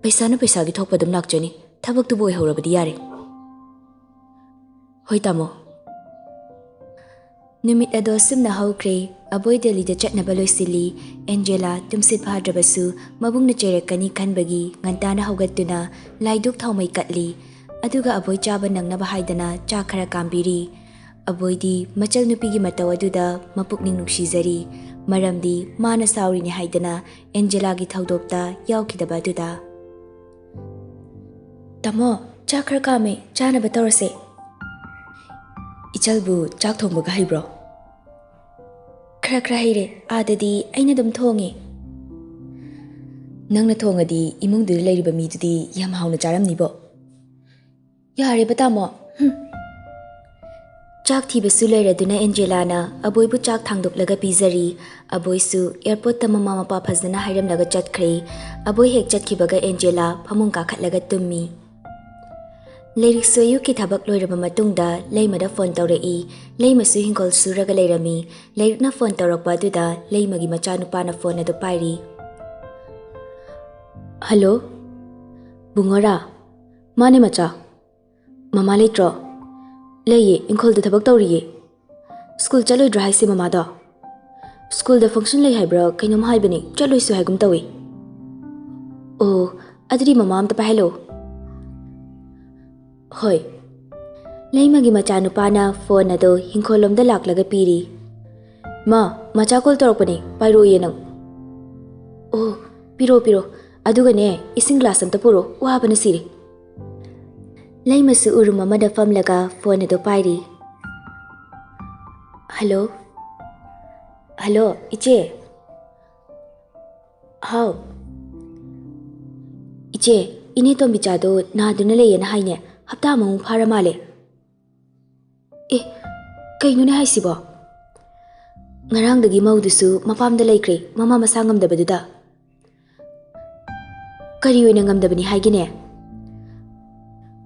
"ꯄꯩꯁꯥꯅ ꯄꯩꯁꯥꯒꯤ ꯊꯣꯛꯄ ꯑꯗꯨꯝ ꯂꯥꯛꯆꯅꯤ, ꯊꯕꯛꯇꯨꯕꯨ ꯑꯣꯏꯍꯧꯔꯕꯗꯤ ꯌꯥꯔꯦ꯫" "ꯍꯣꯏ ꯇꯥꯃꯣ꯫" ꯅꯨꯃꯤꯠ ꯑꯗꯣ ꯑꯁꯨꯝꯅ ꯍꯧꯈ꯭ꯔꯦ꯫ ꯑꯕꯣꯏ ꯗꯦꯜꯂꯤꯗ ꯆꯠꯅꯕ ꯂꯣꯏꯁꯤꯜꯂꯤ꯫ ꯑꯦꯟꯖꯦꯂꯥ ꯇꯨꯝꯁꯤꯠ ꯐꯥꯗ꯭ꯔꯕꯁꯨ ꯃꯕꯨꯡꯅ ꯆꯩꯔꯛꯀꯅꯤ ꯈꯟꯕꯒꯤ ꯉꯟꯇꯥꯅ ꯍꯧꯒꯠꯇꯨꯅ ꯂꯥꯏꯗꯨꯛ ꯊꯥꯎꯃꯩ ꯀꯠꯂꯤ꯫ ꯑꯗꯨꯒ ꯑꯕꯣꯏ ꯆꯥꯕ ꯅꯪꯅꯕ ꯍꯥꯏꯗꯅ ꯆꯥ ꯈꯔ ꯀꯥꯝꯕꯤꯔꯤ꯫ ꯑꯕꯣꯏꯗꯤ ꯃꯆꯜ ꯅꯨꯄꯤꯒꯤ ꯃꯇꯧ ꯑꯗꯨꯗ ꯃꯄꯨꯛꯅꯤꯡ ꯅꯨꯡꯁꯤꯖꯔꯤ꯫ ꯃꯔꯝꯗꯤ ꯃꯥꯅ ꯁꯥꯎꯔꯤꯅꯤ ꯍꯥꯏꯗꯅ ꯑꯦꯟꯖꯦꯂꯥꯒꯤ ꯊꯧꯗꯣꯛꯇ ꯌꯥꯎꯈꯤꯗꯕ ꯑꯗꯨꯗ꯫ "ꯇꯥꯃꯣ, ꯆꯥꯛ ꯈꯔ ꯀꯥꯝꯃꯦ, ꯆꯥꯅꯕ ꯇꯧꯔꯁꯦ꯫" "ꯏꯆꯜꯕꯨ ꯆꯥꯛ ꯊꯣꯡꯕꯒ ꯍꯩꯕ꯭ꯔꯣ?" "ꯈꯔ ꯈꯔ ꯍꯩꯔꯦ, ꯑꯥꯗꯗꯤ ꯑꯩꯅ ꯑꯗꯨꯝ ꯊꯣꯡꯉꯦ꯫" "ꯅꯪꯅ ꯊꯣꯡꯉꯗꯤ ꯏꯃꯨꯡꯗꯨꯗ ꯂꯩꯔꯤꯕ ꯃꯤꯗꯨꯗꯤ ꯌꯥꯝ ꯍꯥꯎꯅ ꯆꯥꯔꯝꯅꯤꯕꯣ꯫" "ꯌꯥꯔꯦꯕ ꯇꯥꯃꯣ, ꯍꯨꯝ꯫" ꯆꯥꯛ ꯊꯤꯕꯁꯨ ꯂꯣꯏꯔꯗꯨꯅ ꯑꯦꯟꯖꯦꯂꯥꯅ ꯑꯕꯣꯏꯕꯨ ꯆꯥꯛ ꯊꯥꯡꯗꯣꯛꯂꯒ ꯄꯤꯖꯔꯤ꯫ ꯑꯕꯣꯏꯁꯨ ꯑꯦꯌꯥꯔꯄꯣꯔꯠꯇ ꯃꯃꯥ ꯃꯄꯥ ꯐꯖꯅ ꯍꯥꯏꯔꯝꯂꯒ ꯆꯠꯈ꯭ꯔꯦ꯫ ꯑꯕꯣꯏ ꯍꯦꯛ ꯆꯠꯈꯤꯕꯒ ꯑꯦꯟꯖꯦꯂꯥ ꯐꯃꯨꯡ ꯀꯥꯈꯠꯂꯒ ꯇꯨꯝꯃꯤ꯫ ꯂꯥꯏꯔꯤꯛꯁꯨ ꯑꯌꯨꯛꯀꯤ ꯊꯕꯛ ꯂꯣꯏꯔꯕ ꯃꯇꯨꯡꯗ ꯂꯩꯃꯗ ꯐꯣꯟ ꯇꯧꯔꯛꯏ꯫ ꯂꯩꯃꯁꯨ ꯍꯤꯡꯒꯣꯜ ꯁꯨꯔꯒ ꯂꯩꯔꯝꯃꯤ꯫ ꯂꯥꯏꯔꯤꯛꯅ ꯐꯣꯟ ꯇꯧꯔꯛꯄ ꯑꯗꯨꯗ ꯂꯩꯃꯒꯤ ꯃꯆꯥꯅꯨꯄꯥꯅ ꯐꯣꯟ ꯑꯗꯨ ꯄꯥꯏꯔꯤ꯫ "ꯍꯜꯂꯣ, ꯕꯨꯡꯉꯣꯔꯥ?" "ꯃꯥꯅꯦ ꯃꯆꯥ꯫" "ꯃꯃꯥ ꯂꯩꯇ꯭ꯔꯣ?" "ꯂꯩꯌꯦ, ꯏꯪꯈꯣꯜꯗ ꯊꯕꯛ ꯇꯧꯔꯤꯌꯦ꯫" "ꯁ꯭ꯀꯨꯜ ꯆꯠꯂꯣꯏꯗ꯭ꯔꯣ ꯍꯥꯏꯁꯦ ꯃꯃꯥꯗꯣ?" "ꯁ꯭ꯀꯨꯜꯗ ꯐꯪꯁꯟ ꯂꯩ ꯍꯥꯏꯕ꯭ꯔꯥ ꯀꯩꯅꯣꯝ ꯍꯥꯏꯕꯅꯤ, ꯆꯠꯂꯣꯏꯁꯨ ꯍꯥꯏꯒꯨꯝ ꯇꯧꯏ꯫" "ꯑꯣ, ꯑꯗꯨꯗꯤ ꯃꯃꯥ ꯑꯝꯇ ꯄꯥꯏꯍꯜꯂꯣ꯫" "ꯍꯣꯏ꯫" ꯂꯩꯃꯒꯤ ꯃꯆꯥꯅꯨꯄꯥꯅ ꯐꯣꯟ ꯑꯗꯨ ꯍꯤꯡꯈꯣꯜꯂꯣꯝꯗ ꯂꯥꯛꯂꯒ ꯄꯤꯔꯤ꯫ "ꯃꯥ, ꯃꯆꯥ ꯀꯣꯜ ꯇꯧꯔꯛꯄꯅꯦ, ꯄꯥꯏꯔꯛꯑꯣꯌꯦ ꯅꯪ꯫" "ꯑꯣ, ꯄꯤꯔꯣ, ꯄꯤꯔꯣ꯫ ꯑꯗꯨꯒꯅꯦ, ꯏꯁꯤꯡ ꯒ꯭ꯂꯥꯁ ꯑꯝꯇ ꯄꯨꯔꯛꯑꯣ, ꯋꯥꯕꯅ ꯁꯤꯔꯦ꯫" ꯂꯩꯃꯁꯨ ꯎꯔꯨꯝ ꯑꯃꯗ ꯐꯝꯂꯒ ꯐꯣꯟ ꯑꯗꯨ ꯄꯥꯏꯔꯤ꯫ "ꯍꯜꯂꯣ? ꯍꯜꯂꯣ, ꯏꯆꯦ?" "ꯍꯥꯎ꯫" "ꯏꯆꯦ, ꯏꯅꯦ ꯇꯣꯝꯕꯤꯆꯥꯗꯣ ꯅꯥꯗꯨꯅ ꯂꯩꯌꯦꯅ ꯍꯥꯏꯅꯦ, ꯍꯞꯇꯥ ꯑꯃꯃꯨꯛ ꯐꯥꯔ ꯃꯥꯜꯂꯦ꯫" "ꯑꯦ, ꯀꯩꯅꯣꯅꯦ ꯍꯥꯏꯁꯤꯕꯣ? ꯉꯔꯥꯡꯗꯒꯤ ꯃꯧꯗꯨꯁꯨ ꯃꯄꯥꯝꯗ ꯂꯩꯈ꯭ꯔꯦ, ꯃꯃꯥ ꯃꯁꯥ ꯉꯝꯗꯕꯗꯨꯗ꯫" "ꯀꯔꯤ ꯑꯣꯏꯅ ꯉꯝꯗꯕꯅꯤ ꯍꯥꯏꯒꯦꯅꯦ?"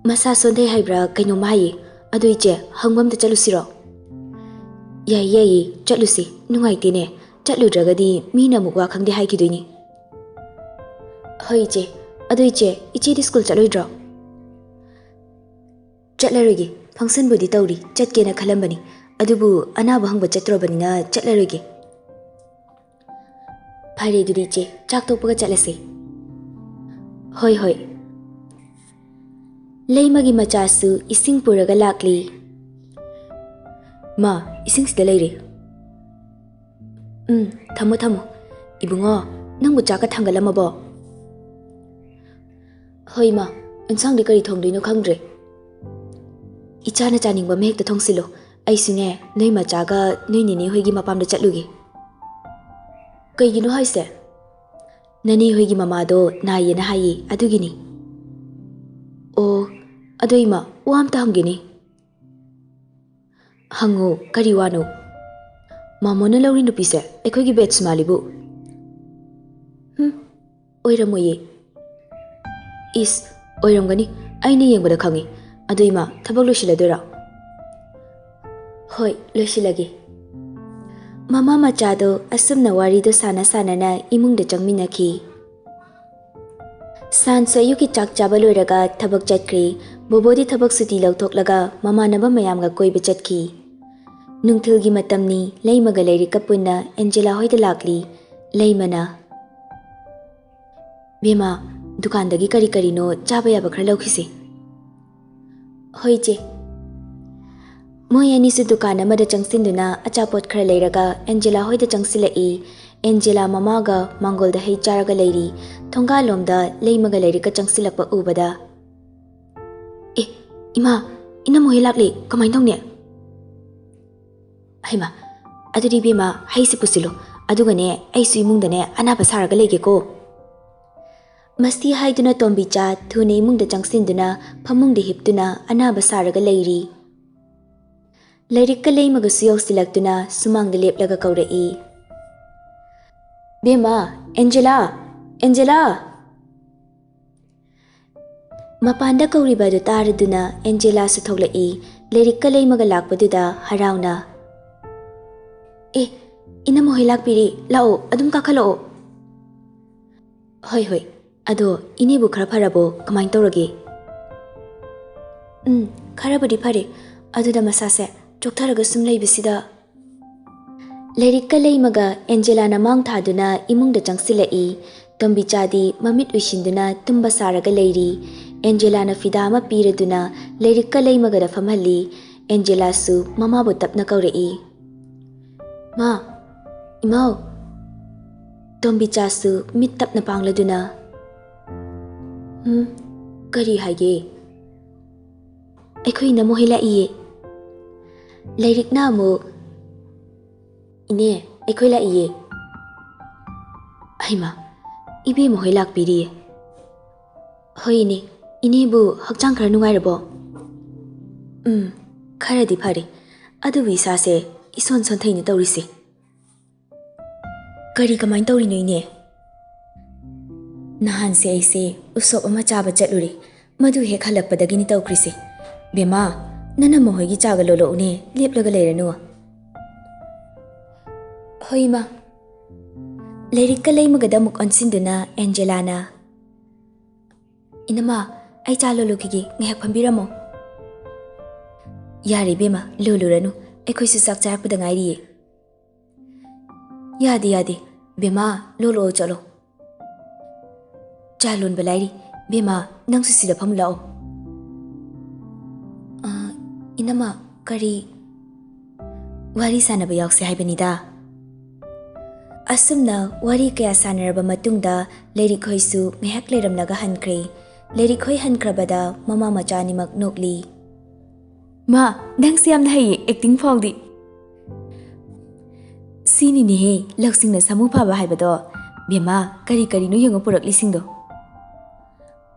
"ꯃꯁꯥ ꯁꯣꯟꯊꯩ ꯍꯥꯏꯕ꯭ꯔꯥ ꯀꯩꯅꯣꯝꯃ ꯍꯥꯏꯌꯦ꯫ ꯑꯗꯨ ꯏꯆꯦ, ꯍꯪꯕ ꯑꯝꯇ ꯆꯠꯂꯨꯁꯤꯔꯣ?" "ꯌꯥꯏꯌꯦ, ꯌꯥꯏꯌꯦ, ꯆꯠꯂꯨꯁꯤ꯫ ꯅꯨꯡꯉꯥꯏꯇꯦꯅꯦ, ꯆꯠꯂꯨꯗ꯭ꯔꯒꯗꯤ ꯃꯤꯅ ꯑꯃꯨꯛ ꯋꯥ ꯈꯪꯗꯦ ꯍꯥꯏꯈꯤꯗꯣꯏꯅꯤ꯫" "ꯍꯣꯏ ꯏꯆꯦ꯫ ꯑꯗꯨ ꯏꯆꯦ, ꯏꯆꯦꯗꯤ ꯁ꯭ꯀꯨꯜ ꯆꯠꯂꯣꯏꯗ꯭ꯔꯣ?" "ꯆꯠꯂꯔꯣꯏꯒꯦ꯫ ꯐꯪꯁꯟꯕꯨꯗꯤ ꯇꯧꯔꯤ, ꯆꯠꯀꯦꯅ ꯈꯜꯂꯝꯕꯅꯤ꯫ ꯑꯗꯨꯕꯨ ꯑꯅꯥꯕ ꯍꯪꯕ ꯆꯠꯇ꯭ꯔꯕꯅꯤꯅ ꯆꯠꯂꯔꯣꯏꯒꯦ꯫" "ꯐꯔꯦ, ꯑꯗꯨꯗꯤ ꯏꯆꯦ, ꯆꯥꯛ ꯇꯣꯛꯄꯒ ꯆꯠꯂꯁꯦ꯫" "ꯍꯣꯏ, ꯍꯣꯏ꯫" ꯂꯩꯃꯒꯤ ꯃꯆꯥꯁꯨ ꯏꯁꯤꯡ ꯄꯨꯔꯒ ꯂꯥꯛꯂꯤ꯫ "ꯃꯥ, ꯏꯁꯤꯡꯁꯤꯗ ꯂꯩꯔꯦ꯫" "ꯎꯝ, ꯊꯝꯃꯣ, ꯊꯝꯃꯣ꯫ ꯏꯕꯨꯡꯉꯣ, ꯅꯪꯕꯨ ꯆꯥꯛꯀ ꯊꯥꯡꯒꯠꯂꯝꯃꯕꯣ?" "ꯍꯣꯏ, ꯃꯥ꯫ ꯏꯟꯁꯥꯡꯗꯤ ꯀꯔꯤ ꯊꯣꯡꯗꯣꯏꯅꯣ ꯈꯪꯗ꯭ꯔꯦ꯫" "ꯏꯆꯥꯅ ꯆꯥꯅꯤꯡꯕ ꯑꯃ ꯍꯦꯛꯇ ꯊꯣꯡꯁꯤꯜꯂꯣ꯫ ꯑꯩꯁꯨꯅꯦ, ꯅꯣꯏ ꯃꯆꯥꯒ ꯅꯣꯏ ꯅꯦꯅꯦ ꯍꯣꯏꯒꯤ ꯃꯄꯥꯝꯗ ꯆꯠꯂꯨꯒꯦ꯫" "ꯀꯩꯒꯤꯅꯣ ꯍꯥꯏꯁꯦ?" "ꯅꯅꯦ ꯍꯣꯏꯒꯤ ꯃꯃꯥꯗꯣ ꯅꯥꯏꯌꯦꯅ ꯍꯥꯏꯌꯦ, ꯑꯗꯨꯒꯤꯅꯤ꯫" "ꯑꯣ, ꯑꯗꯣ ꯏꯃꯥ, ꯋꯥ ꯑꯝꯇ ꯍꯪꯒꯦꯅꯦ꯫" "ꯍꯪꯉꯣ, ꯀꯔꯤ ꯋꯥꯅꯣ?" "ꯃꯥꯃꯣꯅ ꯂꯧꯔꯤ ꯅꯨꯄꯤꯁꯦ ꯑꯩꯈꯣꯏꯒꯤ ꯕꯦꯠꯁ ꯃꯥꯜꯂꯤꯕꯨ?" "ꯍꯨꯝ, ꯑꯣꯏꯔꯝꯃꯣꯏꯌꯦ꯫" "ꯏꯁ, ꯑꯣꯏꯔꯝꯒꯅꯤ, ꯑꯩꯅ ꯌꯦꯡꯕꯗ ꯈꯪꯉꯤ꯫ ꯑꯗꯨ ꯏꯃꯥ, ꯊꯕꯛ ꯂꯣꯏꯁꯤꯜꯂꯗꯣꯏꯔꯣ?" "ꯍꯣꯏ, ꯂꯣꯏꯁꯤꯜꯂꯒꯦ꯫" ꯃꯃꯥ ꯃꯆꯥꯗꯣ ꯑꯁꯨꯝꯅ ꯋꯥꯔꯤꯗꯣ ꯁꯥꯟꯅ ꯁꯥꯟꯅꯅ ꯏꯃꯨꯡꯗ ꯆꯪꯃꯤꯟꯅꯈꯤ꯫ ꯁꯥꯟꯁꯨ ꯑꯌꯨꯛꯀꯤ ꯆꯥꯛ ꯆꯥꯕ ꯂꯣꯏꯔꯒ ꯊꯕꯛ ꯆꯠꯈ꯭ꯔꯦ꯫ ꯕꯣꯕꯣꯗꯤ ꯊꯕꯛ ꯁꯨꯇꯤ ꯂꯧꯊꯣꯛꯂꯒ ꯃꯃꯥꯟꯅꯕ ꯃꯌꯥꯝꯒ ꯀꯣꯏꯕ ꯆꯠꯈꯤ꯫ ꯅꯨꯡꯊꯤꯜꯒꯤ ꯃꯇꯝꯅꯤ, ꯂꯩꯃꯒ ꯂꯩꯔꯤꯛꯀ ꯄꯨꯟꯅ ꯑꯦꯟꯖꯦꯂꯥ ꯍꯣꯏꯗ ꯂꯥꯛꯂꯤ꯫ ꯂꯩꯃꯅ, "ꯕꯦꯝꯃ, ꯗꯨꯀꯥꯟꯗꯒꯤ ꯀꯔꯤ ꯀꯔꯤꯅꯣ ꯆꯥꯕ ꯌꯥꯕ ꯈꯔ ꯂꯧꯈꯤꯁꯦ꯫" "ꯍꯣꯏ, ꯏꯆꯦ꯫" ꯃꯣꯏ ꯑꯅꯤꯁꯨ ꯗꯨꯀꯥꯟ ꯑꯃꯗ ꯆꯪꯁꯤꯟꯗꯨꯅ ꯑꯆꯥꯄꯣꯠ ꯈꯔ ꯂꯩꯔꯒ ꯑꯦꯟꯖꯦꯂꯥ ꯍꯣꯏꯗ ꯆꯪꯁꯤꯜꯂꯛꯏ꯫ ꯑꯦꯟꯖꯦꯂꯥ ꯃꯃꯥꯒ ꯃꯥꯡꯒꯣꯜꯗ ꯍꯩ ꯆꯥꯔꯒ ꯂꯩꯔꯤ꯫ ꯊꯣꯡꯒꯥꯜꯂꯣꯝꯗ ꯂꯩꯃꯒ ꯂꯥꯏꯔꯤꯛꯀ ꯆꯪꯁꯤꯜꯂꯛꯄ ꯎꯕꯗ, "ꯑꯦ, ꯏꯃꯥ, ꯏꯅꯝꯃ ꯍꯣꯏ ꯂꯥꯛꯂꯦ, ꯀꯃꯥꯏꯅ ꯇꯧꯅꯤ?" "ꯍꯩꯃꯥ, ꯑꯗꯨꯗꯤ ꯏꯕꯦꯝꯃ, ꯍꯩꯁꯤ ꯄꯨꯁꯤꯜꯂꯨ, ꯑꯗꯨꯒꯅꯦ, ꯑꯩꯁꯨ ꯏꯃꯨꯡꯗꯅꯦ ꯑꯅꯥꯕ ꯁꯥꯔꯒ ꯂꯩꯒꯦꯀꯣ꯫" ꯃꯁꯤ ꯍꯥꯏꯗꯨꯅ ꯇꯣꯝꯕꯤꯆꯥ ꯊꯨꯅ ꯏꯃꯨꯡꯗ ꯆꯪꯁꯤꯟꯗꯨꯅ ꯐꯃꯨꯡꯗ ꯍꯤꯞꯇꯨꯅ ꯑꯅꯥꯕ ꯁꯥꯔꯒ ꯂꯩꯔꯤ꯫ ꯂꯥꯏꯔꯤꯛꯀ ꯂꯩꯃꯒꯁꯨ ꯌꯧꯁꯤꯜꯂꯛꯇꯨꯅ ꯁꯨꯃꯥꯡꯗ ꯂꯦꯞꯂꯒ ꯀꯧꯔꯛꯏ, "ꯕꯦꯝꯃ, ꯑꯦꯟꯖꯦꯂꯥ, ꯑꯦꯟꯖꯦꯂꯥ!" ꯃꯄꯥꯟꯗ ꯀꯧꯔꯤꯕ ꯑꯗꯨ ꯇꯥꯔꯗꯨꯅ ꯑꯦꯟꯖꯦꯂꯥꯁꯨ ꯊꯣꯛꯂꯛꯏ꯫ ꯂꯥꯏꯔꯤꯛꯀ ꯂꯩꯃꯒ ꯂꯥꯛꯄꯗꯨꯗ ꯍꯔꯥꯎꯅ, "ꯑꯦ, ꯏꯅꯝꯃ ꯍꯣꯏ ꯂꯥꯛꯄꯤꯔꯤ, ꯂꯥꯛꯑꯣ, ꯑꯗꯨꯝ ꯀꯥꯈꯠꯂꯛꯑꯣ꯫" "ꯍꯣꯏ, ꯍꯣꯏ꯫ ꯑꯗꯣ ꯏꯅꯦꯕꯨ ꯈꯔ ꯐꯔꯕꯣ? ꯀꯃꯥꯏꯅ ꯇꯧꯔꯒꯦ?" "ꯎꯝ, ꯈꯔꯕꯨꯗꯤ ꯐꯔꯦ꯫ ꯑꯗꯨꯗ ꯃꯁꯥꯁꯦ ꯆꯣꯛꯊꯔꯒ ꯁꯨꯝ ꯂꯩꯕꯁꯤꯗ꯫" ꯂꯥꯏꯔꯤꯛꯀ ꯂꯩꯃꯒ ꯑꯦꯟꯖꯦꯂꯥꯅ ꯃꯥꯡ ꯊꯥꯗꯨꯅ ꯏꯃꯨꯡꯗ ꯆꯪꯁꯤꯜꯂꯛꯏ꯫ ꯇꯣꯝꯕꯤꯆꯥꯗꯤ ꯃꯃꯤꯠ ꯎꯏꯁꯤꯟꯗꯨꯅ ꯇꯨꯝꯕ ꯁꯥꯔꯒ ꯂꯩꯔꯤ꯫ ꯑꯦꯟꯖꯦꯂꯥꯅ ꯐꯤꯗꯥ ꯑꯃ ꯄꯤꯔꯗꯨꯅ ꯂꯥꯏꯔꯤꯛꯀ ꯂꯩꯃꯒꯗ ꯐꯝꯍꯜꯂꯤ꯫ ꯑꯦꯟꯖꯦꯂꯥꯁꯨ ꯃꯃꯥꯕꯨ ꯇꯞꯅ ꯀꯧꯔꯛꯏ, "ꯃꯥ, ꯏꯃꯥꯎ!" ꯇꯣꯝꯕꯤꯆꯥꯁꯨ ꯃꯤꯠ ꯇꯞꯅ ꯄꯥꯡꯂꯗꯨꯅ, "ꯎꯝ, ꯀꯔꯤ ꯍꯥꯏꯒꯦ?" "ꯑꯩꯈꯣꯏ ꯏꯅꯝꯃ ꯍꯣꯏ ꯂꯥꯛꯏꯌꯦ꯫" ꯂꯥꯏꯔꯤꯛꯅ ꯑꯃꯨꯛ, "ꯏꯅꯦ, ꯑꯩꯈꯣꯏ ꯂꯥꯛꯏꯌꯦ꯫" "ꯍꯩꯃꯥ, ꯏꯕꯦꯝꯃ ꯍꯣꯏ ꯂꯥꯛꯄꯤꯔꯤꯌꯦ꯫" "ꯍꯣꯏ ꯏꯅꯦ, ꯏꯅꯦꯕꯨ ꯍꯛꯆꯥꯡ ꯈꯔ ꯅꯨꯡꯉꯥꯏꯔꯕꯣ?" "ꯎꯝ, ꯈꯔꯗꯤ ꯐꯔꯦ꯫ ꯑꯗꯨꯕꯨ ꯏꯁꯥꯁꯦ ꯏꯁꯣꯟ ꯁꯣꯟꯊꯩꯅ ꯇꯧꯔꯤꯁꯦ꯫" "ꯀꯔꯤ, ꯀꯃꯥꯏꯅ ꯇꯧꯔꯤꯅꯣ ꯏꯅꯦ?" "ꯅꯍꯥꯟꯁꯦ ꯑꯩꯁꯦ ꯎꯁꯣꯞ ꯑꯃ ꯆꯥꯕ ꯆꯠꯂꯨꯔꯦ꯫ ꯃꯗꯨ ꯍꯦꯛ ꯍꯜꯂꯛꯄꯗꯒꯤꯅꯤ ꯇꯧꯈ꯭ꯔꯤꯁꯦ꯫ ꯕꯦꯝꯃ, ꯅꯅꯝꯃ ꯍꯣꯏꯒꯤ ꯆꯥꯒ ꯂꯣꯜꯂꯛꯎꯅꯦ, ꯂꯦꯞꯂꯒ ꯂꯩꯔꯅꯨ꯫" "ꯍꯣꯏ, ꯏꯃꯥ꯫" ꯂꯥꯏꯔꯤꯛꯀ ꯂꯩꯃꯒꯗ ꯑꯃꯨꯛ ꯑꯣꯟꯁꯤꯟꯗꯨꯅ ꯑꯦꯟꯖꯦꯂꯥꯅ, "ꯏꯅꯝꯃ, ꯑꯩ ꯆꯥ ꯂꯣꯜꯂꯨꯈꯤꯒꯦ, ꯉꯥꯏꯍꯥꯛ ꯐꯝꯕꯤꯔꯝꯃꯣ꯫" "ꯌꯥꯔꯦ ꯏꯕꯦꯝꯃ, ꯂꯣꯜꯂꯨꯔꯅꯨ, ꯑꯩꯈꯣꯏꯁꯨ ꯆꯥꯛ ꯆꯥꯔꯛꯄꯗ ꯉꯥꯏꯔꯤꯌꯦ꯫" "ꯌꯥꯗꯦ, ꯌꯥꯗꯦ, ꯕꯦꯝꯃ, ꯂꯣꯜꯂꯛꯑꯣ ꯆꯠꯂꯣ꯫" "ꯆꯥ ꯂꯣꯟꯕ ꯂꯥꯏꯔꯤ, ꯕꯦꯝꯃ, ꯅꯪꯁꯨ ꯁꯤꯗ ꯐꯝꯃꯨ ꯂꯥꯛꯑꯣ꯫" "ꯑ, ꯏꯅꯝꯃ, ꯀꯔꯤ? ꯋꯥꯔꯤ ꯁꯥꯟꯅꯕ ꯌꯥꯎꯁꯦ ꯍꯥꯏꯕꯅꯤꯗ꯫ ꯑꯁꯨꯝꯅ ꯋꯥꯔꯤ ꯀꯌꯥ ꯁꯥꯟꯅꯔꯕ ꯃꯇꯨꯡꯗ ꯂꯩꯔꯤꯛꯈꯣꯏꯁꯨ ꯉꯥꯏꯍꯥꯛ ꯂꯩꯔꯝꯂꯒ ꯍꯟꯈ꯭ꯔꯦ꯫ ꯂꯩꯔꯤꯛꯈꯣꯏ ꯍꯟꯈ꯭ꯔꯕꯗ ꯃꯃꯥ ꯃꯆꯥ ꯑꯅꯤꯃꯛ ꯅꯣꯛꯂꯤ꯫ "ꯃꯥ, ꯅꯪꯁꯦ ꯌꯥꯝꯅ ꯍꯩꯌꯦ, ꯑꯦꯛꯇꯤꯡ ꯐꯥꯎꯗꯤ꯫ ꯁꯤꯅꯤꯅꯦꯍꯦ, ꯂꯧꯁꯤꯡꯅ ꯁꯥꯃꯨ ꯐꯥꯕ ꯍꯥꯏꯕꯗꯣ꯫ ꯕꯦꯝꯃ, ꯀꯔꯤ ꯀꯔꯤꯅꯣ ꯌꯦꯡꯉꯣ ꯄꯨꯔꯛꯂꯤꯁꯤꯡꯗꯣ?"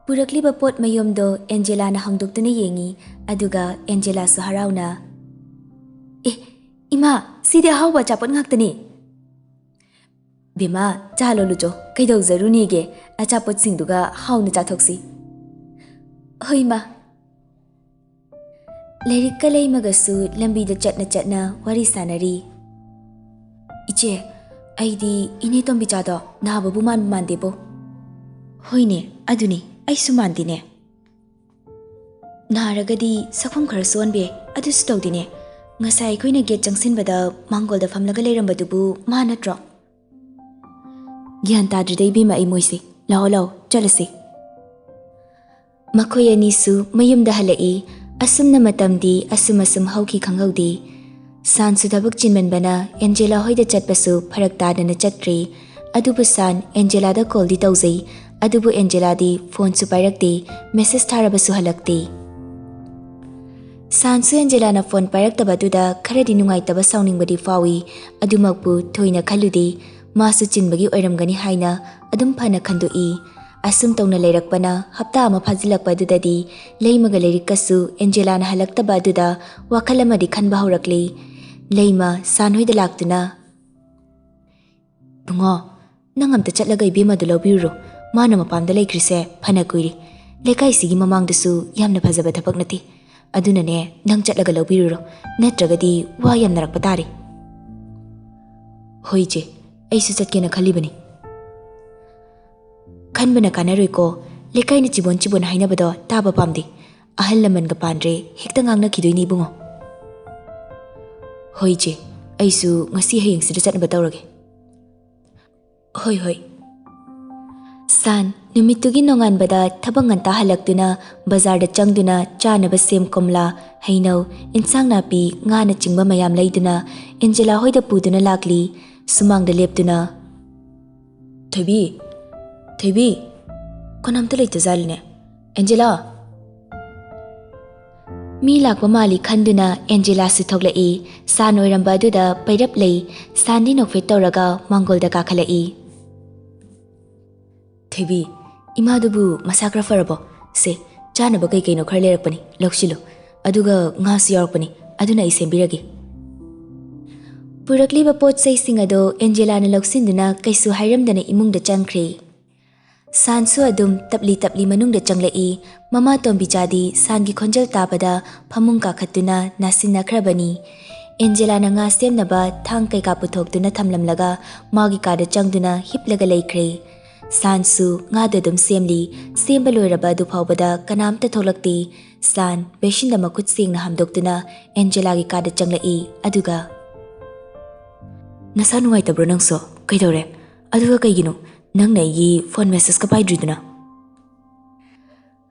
ꯄꯨꯔꯛꯂꯤꯕ ꯄꯣꯠ ꯃꯌꯣꯝꯗꯣ ꯑꯦꯟꯖꯦꯂꯥꯅ ꯍꯥꯡꯗꯣꯛꯇꯨꯅ ꯌꯦꯡꯉꯤ, ꯑꯗꯨꯒ ꯑꯦꯟꯖꯦꯂꯥꯁꯨ ꯍꯔꯥꯎꯅ, "ꯑꯦ, ꯏꯃꯥ, ꯁꯤꯗꯤ ꯑꯍꯥꯎꯕ ꯑꯆꯥꯄꯣꯠ ꯉꯥꯛꯇꯅꯤ!" "ꯕꯦꯝꯃ, ꯆꯥ ꯂꯣꯜꯂꯨꯆꯣ, ꯀꯩꯗꯧꯖꯔꯨꯅꯦꯒꯦ? ꯑꯆꯥꯄꯣꯠꯁꯤꯡꯗꯨꯒ ꯍꯥꯎꯅ ꯆꯥꯊꯣꯛꯁꯤ꯫" "ꯍꯣꯏ, ꯏꯃꯥ꯫" ꯂꯩꯔꯤꯛꯀ ꯂꯩꯃꯒꯁꯨ ꯂꯝꯕꯤꯗ ꯆꯠꯅ ꯆꯠꯅ ꯋꯥꯔꯤ ꯁꯥꯟꯅꯔꯤ꯫ "ꯏꯆꯦ, ꯑꯩꯗꯤ ꯏꯅꯦ ꯇꯣꯝꯕꯤꯆꯥꯗꯣ ꯅꯥꯕꯕꯨ ꯃꯥꯟꯕ ꯃꯥꯟꯗꯦꯕꯣ꯫" "ꯍꯣꯏꯅꯦ, ꯑꯗꯨꯅꯤ, ꯑꯩꯁꯨ ꯃꯥꯟꯗꯦꯅꯦ꯫ ꯅꯥꯔꯒꯗꯤ ꯁꯛꯐꯝ ꯈꯔ ꯁꯣꯟꯕ ꯌꯥꯏ, ꯑꯗꯨꯁꯨ ꯇꯧꯗꯦꯅꯦ꯫ ꯉꯁꯥꯏ ꯑꯩꯈꯣꯏꯅ ꯒꯦꯠ ꯆꯪꯁꯤꯟꯕꯗ ꯃꯥꯡꯒꯣꯜꯗ ꯐꯝꯂꯒ ꯂꯩꯔꯝꯕꯗꯨꯕꯨ ꯃꯥ ꯅꯠꯇ꯭ꯔꯣ?" "ꯒ꯭ꯌꯥꯟ ꯇꯥꯗ꯭ꯔꯤꯗ ꯏꯕꯦꯝꯃ ꯑꯩ ꯃꯣꯏꯁꯦ꯫ ꯂꯥꯛꯑꯣ, ꯂꯥꯛꯑꯣ, ꯆꯠꯂꯁꯤ꯫" ꯃꯈꯣꯏ ꯑꯅꯤꯁꯨ ꯃꯌꯨꯝꯗ ꯍꯜꯂꯛꯏ꯫ ꯑꯁꯨꯝꯅ ꯃꯇꯝꯗꯤ ꯑꯁꯨꯝ ꯑꯁꯨꯝ ꯍꯧꯈꯤ ꯈꯪꯍꯧꯗꯦ꯫ ꯁꯥꯟꯁꯨ ꯊꯕꯛ ꯆꯤꯟꯃꯟꯕꯅ ꯑꯦꯟꯖꯦꯂꯥ ꯍꯣꯏꯗ ꯆꯠꯄꯁꯨ ꯐꯔꯛ ꯇꯥꯗꯅ ꯆꯠꯇ꯭ꯔꯦ꯫ ꯑꯗꯨꯕꯨ ꯁꯥꯟ ꯑꯦꯟꯖꯦꯂꯥꯗ ꯀꯣꯜꯗꯤ ꯇꯧꯖꯩ, ꯑꯗꯨꯕꯨ ꯑꯦꯟꯖꯦꯂꯥꯗꯤ ꯐꯣꯟꯁꯨ ꯄꯥꯏꯔꯛꯇꯦ, ꯃꯦꯁꯦꯖ ꯊꯥꯔꯕꯁꯨ ꯍꯜꯂꯛꯇꯦ꯫ ꯁꯥꯟꯁꯨ ꯑꯦꯟꯖꯦꯂꯥꯅ ꯐꯣꯟ ꯄꯥꯏꯔꯛꯇꯕ ꯑꯗꯨꯗ ꯈꯔꯗꯤ ꯅꯨꯡꯉꯥꯏꯇꯕ ꯁꯥꯎꯅꯤꯡꯕꯗꯤ ꯐꯥꯎꯏ, ꯑꯗꯨꯃꯛꯄꯨ ꯊꯣꯏꯅ ꯈꯜꯂꯨꯗꯦ꯫ ꯃꯥꯁꯨ ꯆꯤꯟꯕꯒꯤ ꯑꯣꯏꯔꯝꯒꯅꯤ ꯍꯥꯏꯅ ꯑꯗꯨꯝ ꯐꯅ ꯈꯟꯗꯣꯛꯏ꯫ ꯑꯁꯨꯝ ꯇꯧꯅ ꯂꯩꯔꯛꯄꯅ ꯍꯞꯇꯥ ꯑꯃ ꯐꯥꯖꯤꯜꯂꯛꯄ ꯑꯗꯨꯗꯗꯤ ꯂꯩꯃꯒ ꯂꯩꯔꯤꯛꯀꯁꯨ ꯑꯦꯟꯖꯦꯂꯥꯅ ꯍꯜꯂꯛꯇꯕ ꯑꯗꯨꯗ ꯋꯥꯈꯜ ꯑꯃꯗꯤ ꯈꯟꯕ ꯍꯧꯔꯛꯂꯤ꯫ ꯂꯩꯃ ꯁꯥꯟ ꯍꯣꯏꯗ ꯂꯥꯛꯇꯨꯅ, "ꯏꯕꯨꯡꯉꯣ, ꯅꯪ ꯑꯝꯇ ꯆꯠꯂꯒ ꯏꯕꯦꯝꯃꯗꯨ ꯂꯧꯕꯤꯔꯨꯔꯣ꯫ ꯃꯥꯅ ꯃꯄꯥꯝꯗ ꯂꯩꯈ꯭ꯔꯤꯁꯦ ꯐꯅ ꯀꯨꯏꯔꯦ꯫ ꯂꯩꯀꯥꯏꯁꯤꯒꯤ ꯃꯃꯥꯡꯗꯁꯨ ꯌꯥꯝꯅ ꯐꯖꯕ ꯊꯕꯛ ꯅꯠꯇꯦ꯫ ꯑꯗꯨꯅꯅꯦ, ꯅꯪ ꯆꯠꯂꯒ ꯂꯧꯕꯤꯔꯨꯔꯣ, ꯅꯠꯇ꯭ꯔꯒꯗꯤ ꯋꯥ ꯌꯥꯝꯅꯔꯛꯄ ꯇꯥꯔꯦ꯫" "ꯍꯣꯏ ꯏꯆꯦ, ꯑꯩꯁꯨ ꯆꯠꯀꯦꯅ ꯈꯜꯂꯤꯕꯅꯤ꯫" "ꯈꯟꯕꯅ ꯀꯥꯟꯅꯔꯣꯏꯀꯣ꯫ ꯂꯩꯀꯥꯏꯅ ꯆꯤꯕꯣꯟ ꯆꯤꯕꯣꯟ ꯍꯥꯏꯅꯕꯗꯣ ꯇꯥꯕ ꯄꯥꯝꯗꯦ꯫ ꯑꯍꯜ ꯂꯃꯟꯒ ꯄꯥꯟꯗ꯭ꯔꯦ ꯍꯦꯛꯇ ꯉꯥꯡꯅꯈꯤꯗꯣꯏꯅꯤ ꯏꯕꯨꯡꯉꯣ꯫" "ꯍꯣꯏ ꯏꯆꯦ, ꯑꯩꯁꯨ ꯉꯁꯤ ꯍꯌꯦꯡꯁꯤꯗ ꯆꯠꯅꯕ ꯇꯧꯔꯒꯦ꯫" "ꯍꯣꯏ, ꯍꯣꯏ꯫" ꯁꯥꯟ ꯅꯨꯃꯤꯠꯇꯨꯒꯤ ꯅꯣꯡꯉꯥꯟꯕꯗ ꯊꯕꯛ ꯉꯟꯇꯥ ꯍꯜꯂꯛꯇꯨꯅ ꯕꯖꯥꯔꯗ ꯆꯪꯗꯨꯅ ꯆꯥꯅꯕ ꯁꯦꯝ, ꯀꯣꯝꯂꯥ, ꯍꯩꯅꯧ, ꯏꯟꯁꯥꯡ ꯅꯥꯄꯤ, ꯉꯥꯅꯆꯤꯡꯕ ꯃꯌꯥꯝ ꯂꯩꯗꯨꯅ ꯑꯦꯟꯖꯦꯂꯥ ꯍꯣꯏꯗ ꯄꯨꯗꯨꯅ ꯂꯥꯛꯂꯤ꯫ ꯁꯨꯃꯥꯡꯗ ꯂꯦꯞꯇꯨꯅ, "ꯊꯣꯏꯕꯤ, ꯊꯣꯏꯕꯤ, ꯀꯅꯥꯝꯇ ꯂꯩꯇꯖꯥꯠꯂꯤꯅꯦ꯫ ꯑꯦꯟꯖꯦꯂꯥ!" ꯃꯤ ꯂꯥꯛꯄ ꯃꯥꯜꯂꯤ ꯈꯟꯗꯨꯅ ꯑꯦꯟꯖꯦꯂꯥꯁꯨ ꯊꯣꯛꯂꯛꯏ꯫ ꯁꯥꯟ ꯑꯣꯏꯔꯝꯕ ꯑꯗꯨꯗ ꯄꯩꯔꯞ ꯂꯩ꯫ ꯁꯥꯟꯗꯤ ꯅꯣꯛꯐꯦꯠ ꯇꯧꯔꯒ ꯃꯥꯡꯒꯣꯜꯗ ꯀꯥꯈꯠꯂꯛꯏ꯫ "ꯊꯣꯏꯕꯤ, ꯏꯃꯥꯗꯨꯕꯨ ꯃꯁꯥ ꯈꯔ ꯐꯔꯕꯣ? ꯁꯦ, ꯆꯥꯅꯕ ꯀꯩ ꯀꯩꯅꯣ ꯈꯔ ꯂꯩꯔꯛꯄꯅꯤ, ꯂꯧꯁꯤꯜꯂꯨ꯫ ꯑꯗꯨꯒ ꯉꯥꯁꯨ ꯌꯥꯎꯔꯛꯄꯅꯤ, ꯑꯗꯨꯅ ꯑꯩ ꯁꯦꯝꯕꯤꯔꯒꯦ꯫" ꯄꯨꯔꯛꯂꯤꯕ ꯄꯣꯠ ꯆꯩꯁꯤꯡ ꯑꯗꯨ ꯑꯦꯟꯖꯦꯂꯥꯅ ꯂꯧꯁꯤꯟꯗꯨꯅ ꯀꯩꯁꯨ ꯍꯥꯏꯔꯝꯗꯅ ꯏꯃꯨꯡꯗ ꯆꯪꯈ꯭ꯔꯦ꯫ ꯁꯥꯟꯁꯨ ꯑꯗꯨꯝ ꯇꯞꯂꯤ ꯇꯞꯂꯤ ꯃꯅꯨꯡꯗ ꯆꯪꯂꯛꯏ꯫ ꯃꯃꯥ ꯇꯣꯝꯕꯤꯆꯥꯗꯤ ꯁꯥꯟꯒꯤ ꯈꯣꯟꯖꯦꯜ ꯇꯥꯕꯗ ꯐꯃꯨꯡ ꯀꯥꯈꯠꯇꯨꯅ ꯅꯥꯁꯤꯟꯅꯈ꯭ꯔꯕꯅꯤ꯫ ꯑꯦꯟꯖꯦꯂꯥꯅ ꯉꯥ ꯁꯦꯝꯅꯕ ꯊꯥꯡ ꯀꯩꯀꯥ ꯄꯨꯊꯣꯛꯇꯨꯅ ꯊꯝꯂꯝꯂꯒ ꯃꯥꯒꯤ ꯀꯥꯗ ꯆꯪꯗꯨꯅ ꯍꯤꯞꯂꯒ ꯂꯩꯈ꯭ꯔꯦ꯫ ꯁꯥꯟꯁꯨ ꯉꯥꯗꯨ ꯑꯗꯨꯝ ꯁꯦꯝꯂꯤ꯫ ꯁꯦꯝꯕ ꯂꯣꯏꯔꯕ ꯑꯗꯨ ꯐꯥꯎꯕꯗ ꯀꯅꯥꯝꯇ ꯊꯣꯛꯂꯛꯇꯦ꯫ ꯁꯥꯟ ꯕꯦꯁꯤꯟꯗ ꯃꯈꯨꯠ ꯁꯦꯡꯅ ꯍꯥꯝꯗꯣꯛꯇꯨꯅ ꯑꯦꯟꯖꯦꯂꯥꯒꯤ ꯀꯥꯗ ꯆꯪꯂꯛꯏ꯫ ꯑꯗꯨꯒ, "ꯅꯁꯥ ꯅꯨꯡꯉꯥꯏꯇꯕ꯭ꯔꯣ ꯅꯪꯁꯨ? ꯀꯩꯗꯧꯔꯦ? ꯑꯗꯨꯒ ꯀꯩꯒꯤꯅꯣ ꯅꯪꯅ ꯑꯩꯒꯤ ꯐꯣꯟ ꯃꯦꯁꯦꯖꯀ ꯄꯥꯏꯗ꯭ꯔꯤꯗꯨꯅ?"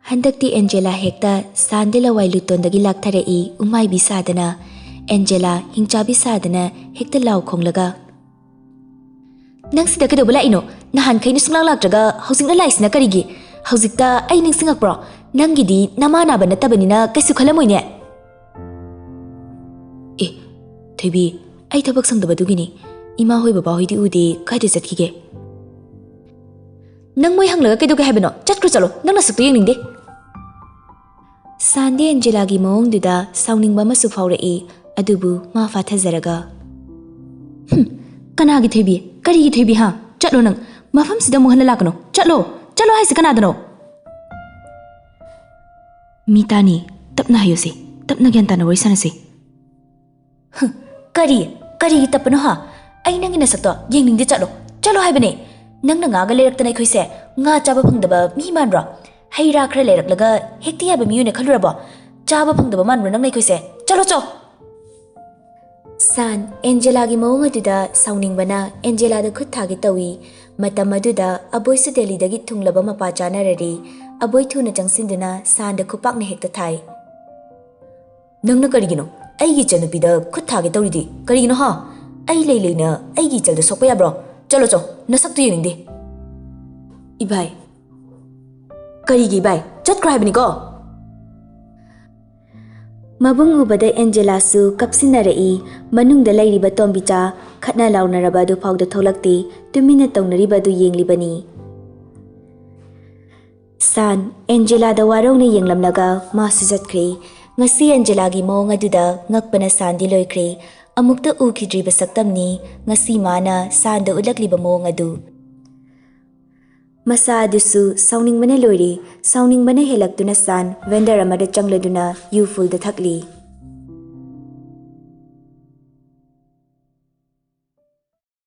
ꯍꯟꯗꯛꯇꯤ ꯑꯦꯟꯖꯦꯂꯥ ꯍꯦꯛꯇ ꯁꯥꯟꯗ ꯂꯋꯥꯏ ꯂꯨꯇꯣꯟꯗꯒꯤ ꯂꯥꯛꯊꯔꯛꯏ, ꯎꯃꯥꯏꯕꯤ ꯁꯥꯗꯅ꯫ ꯑꯦꯟꯖꯦꯂꯥ ꯍꯤꯡꯆꯥꯕꯤ ꯁꯥꯗꯅ ꯍꯦꯛꯇ ꯂꯥꯎ ꯈꯣꯡꯂꯒ, "ꯅꯪ ꯁꯤꯗ ꯀꯩꯗꯧꯕ ꯂꯥꯛꯏꯅꯣ? ꯅꯍꯥꯟꯈꯩꯅ ꯁꯨꯡꯂꯥꯛ ꯂꯥꯛꯇ꯭ꯔꯒ ꯍꯧꯖꯤꯛꯅ ꯂꯥꯛꯏꯁꯤꯅ ꯀꯔꯤꯒꯤ? ꯍꯧꯖꯤꯛꯇ ꯑꯩ ꯅꯤꯡꯁꯤꯡꯉꯛꯄ꯭ꯔꯣ? ꯅꯪꯒꯤꯗꯤ ꯅꯃꯥ ꯅꯥꯕ ꯅꯠꯇꯕꯅꯤꯅ ꯀꯩꯁꯨ ꯈꯜꯂꯝꯃꯣꯏꯅꯦ꯫" "ꯑꯦ, ꯊꯣꯏꯕꯤ, ꯑꯩ ꯊꯕꯛ ꯁꯪꯗꯕꯗꯨꯒꯤꯅꯤ꯫ ꯏꯃꯥ ꯍꯣꯏ ꯕꯕꯥ ꯍꯣꯏꯗꯤ ꯎꯗꯦ, ꯀꯥꯏꯗ ꯆꯠꯈꯤꯒꯦ?" "ꯅꯪ ꯃꯣꯏ ꯍꯪꯂꯒ ꯀꯩꯗꯧꯒꯦ ꯍꯥꯏꯕꯅꯣ? ꯆꯠꯈ꯭ꯔꯣ ꯆꯠꯂꯣ, ꯅꯪ ꯅꯁꯛꯇꯣ ꯌꯦꯡꯅꯤꯡꯗꯦ꯫" ꯁꯥꯟꯗꯤ ꯑꯦꯟꯖꯦꯂꯥꯒꯤ ꯃꯑꯣꯡꯗꯨꯗ ꯁꯥꯎꯅꯤꯡꯕ ꯑꯃꯁꯨ ꯐꯥꯎꯔꯛꯏ, ꯑꯗꯨꯕꯨ ꯃꯥ ꯐꯥꯊꯖꯔꯒ, "ꯍꯨꯝ, ꯀꯅꯥꯒꯤ ꯊꯣꯏꯕꯤ? ꯀꯔꯤꯒꯤ ꯊꯣꯏꯕꯤ, ꯍꯥ? ꯆꯠꯂꯣ ꯅꯪ, ꯃꯐꯝꯁꯤꯗ ꯑꯃꯨꯛ ꯍꯟꯅ ꯂꯥꯛꯀꯅꯨ꯫ ꯆꯠꯂꯣ, ꯆꯠꯂꯣ ꯍꯥꯏꯁꯦ ꯀꯅꯥꯗꯅꯣ?" "ꯃꯤ ꯇꯥꯅꯤ, ꯇꯞꯅ ꯍꯥꯏꯌꯨꯁꯦ, ꯇꯞꯅ ꯒ꯭ꯌꯥꯟ ꯇꯥꯅ ꯋꯥꯔꯤ ꯁꯥꯟꯅꯁꯦ꯫" "ꯍꯨꯝ, ꯀꯔꯤ? ꯀꯔꯤꯒꯤ ꯇꯞꯄꯅꯣ ꯍꯥ? ꯑꯩ ꯅꯪꯒꯤ ꯅꯁꯛꯇꯣ ꯌꯦꯡꯅꯤꯡꯗꯦ, ꯆꯠꯂꯣ, ꯆꯠꯂꯣ ꯍꯥꯏꯕꯅꯦ꯫ ꯅꯪꯅ ꯉꯥꯒ ꯂꯩꯔꯛꯇꯅ ꯑꯩꯈꯣꯏꯁꯦ ꯉꯥ ꯆꯥꯕ ꯐꯪꯗꯕ ꯃꯤ ꯃꯥꯟꯕ꯭ꯔꯣ? ꯍꯩ ꯔꯥ ꯈꯔ ꯂꯩꯔꯛꯂꯒ ꯍꯦꯛꯇ ꯌꯥꯕ ꯃꯤ ꯑꯣꯏꯅ ꯈꯜꯂꯨꯔꯕꯣ? ꯆꯥꯕ ꯐꯪꯗꯕ ꯃꯥꯟꯕ꯭ꯔꯣ ꯅꯪꯅ ꯑꯩꯈꯣꯏꯁꯦ? ꯆꯠꯂꯣ ꯆꯣ!" ꯁꯥꯟ ꯑꯦꯟꯖꯦꯂꯥꯒꯤ ꯃꯑꯣꯡ ꯑꯗꯨꯗ ꯁꯥꯎꯅꯤꯡꯕꯅ ꯑꯦꯟꯖꯦꯂꯥꯗ ꯈꯨꯠ ꯊꯥꯒꯦ ꯇꯧꯏ꯫ ꯃꯇꯝ ꯑꯗꯨꯗ ꯑꯕꯣꯏꯁꯨ ꯗꯦꯜꯂꯤꯗꯒꯤ ꯊꯨꯡꯂꯕ ꯃꯄꯥ ꯆꯥꯅꯔꯔꯤ꯫ ꯑꯕꯣꯏ ꯊꯨꯅ ꯆꯪꯁꯤꯟꯗꯨꯅ ꯁꯥꯟꯗ ꯈꯨꯄꯥꯛꯅ ꯍꯦꯛꯇ ꯊꯥꯏ꯫ "ꯅꯪꯅ ꯀꯔꯤꯒꯤꯅꯣ ꯑꯩꯒꯤ ꯏꯆꯟꯅꯨꯄꯤꯗ ꯈꯨꯠ ꯊꯥꯒꯦ ꯇꯧꯔꯤꯗꯤ? ꯀꯔꯤꯒꯤꯅꯣ ꯍꯥ? ꯑꯩ ꯂꯩ ꯂꯩꯅ ꯑꯩꯒꯤ ꯏꯆꯜꯗ ꯁꯣꯛꯄ ꯌꯥꯕ꯭ꯔꯣ? ꯆꯠꯂꯣ ꯆꯣ, ꯅꯁꯛꯇꯨ ꯌꯦꯡꯅꯤꯡꯗꯦ꯫" "ꯏꯚꯥꯏ"꯫ "ꯀꯔꯤꯒꯤ ꯏꯚꯥꯏ? ꯆꯠꯈ꯭ꯔꯣ ꯍꯥꯏꯕꯅꯤꯀꯣ!" ꯃꯕꯨꯡ ꯎꯕꯗ ꯑꯦꯟꯖꯦꯂꯥꯁꯨ ꯀꯞꯁꯤꯟꯅꯔꯛꯏ꯫ ꯃꯅꯨꯡꯗ ꯂꯩꯔꯤꯕ ꯇꯣꯝꯕꯤꯆꯥ ꯈꯠꯅ ꯂꯥꯎꯅꯔꯕ ꯑꯗꯨꯐꯥꯎꯗ ꯊꯣꯛꯂꯛꯇꯦ꯫ ꯇꯨꯃꯤꯟꯅ ꯇꯧꯅꯔꯤꯕ ꯑꯗꯨ ꯌꯦꯡꯂꯤꯕꯅꯤ꯫ ꯁꯥꯟ ꯑꯦꯟꯖꯦꯂꯥꯗ ꯋꯥꯔꯧꯅ ꯌꯦꯡꯂꯝꯂꯒ ꯃꯥꯁꯨ ꯆꯠꯈ꯭ꯔꯦ꯫ ꯉꯁꯤ ꯑꯦꯟꯖꯦꯂꯥꯒꯤ ꯃꯑꯣꯡ ꯑꯗꯨꯗ ꯉꯛꯄꯅ ꯁꯥꯟꯗꯤ ꯂꯣꯏꯈ꯭ꯔꯦ꯫ ꯑꯃꯨꯛꯇ ꯎꯈꯤꯗ꯭ꯔꯤꯕ ꯁꯛꯇꯝꯅꯤ ꯉꯁꯤ ꯃꯥꯅ ꯁꯥꯟꯗ ꯎꯠꯂꯛꯂꯤꯕ ꯃꯑꯣꯡ ꯑꯗꯨ꯫ ꯃꯁꯥ ꯑꯗꯨꯁꯨ ꯁꯥꯎꯅꯤꯡꯕꯅ ꯂꯣꯏꯔꯦ꯫ ꯁꯥꯎꯅꯤꯡꯕꯅ ꯍꯦꯜꯂꯛꯇꯨꯅ ꯁꯥꯟ ꯚꯦꯟꯗꯔ ꯑꯃꯗ ꯆꯪꯂꯗꯨꯅ ꯌꯨ ꯐꯨꯜꯗ ꯊꯛꯂꯤ꯫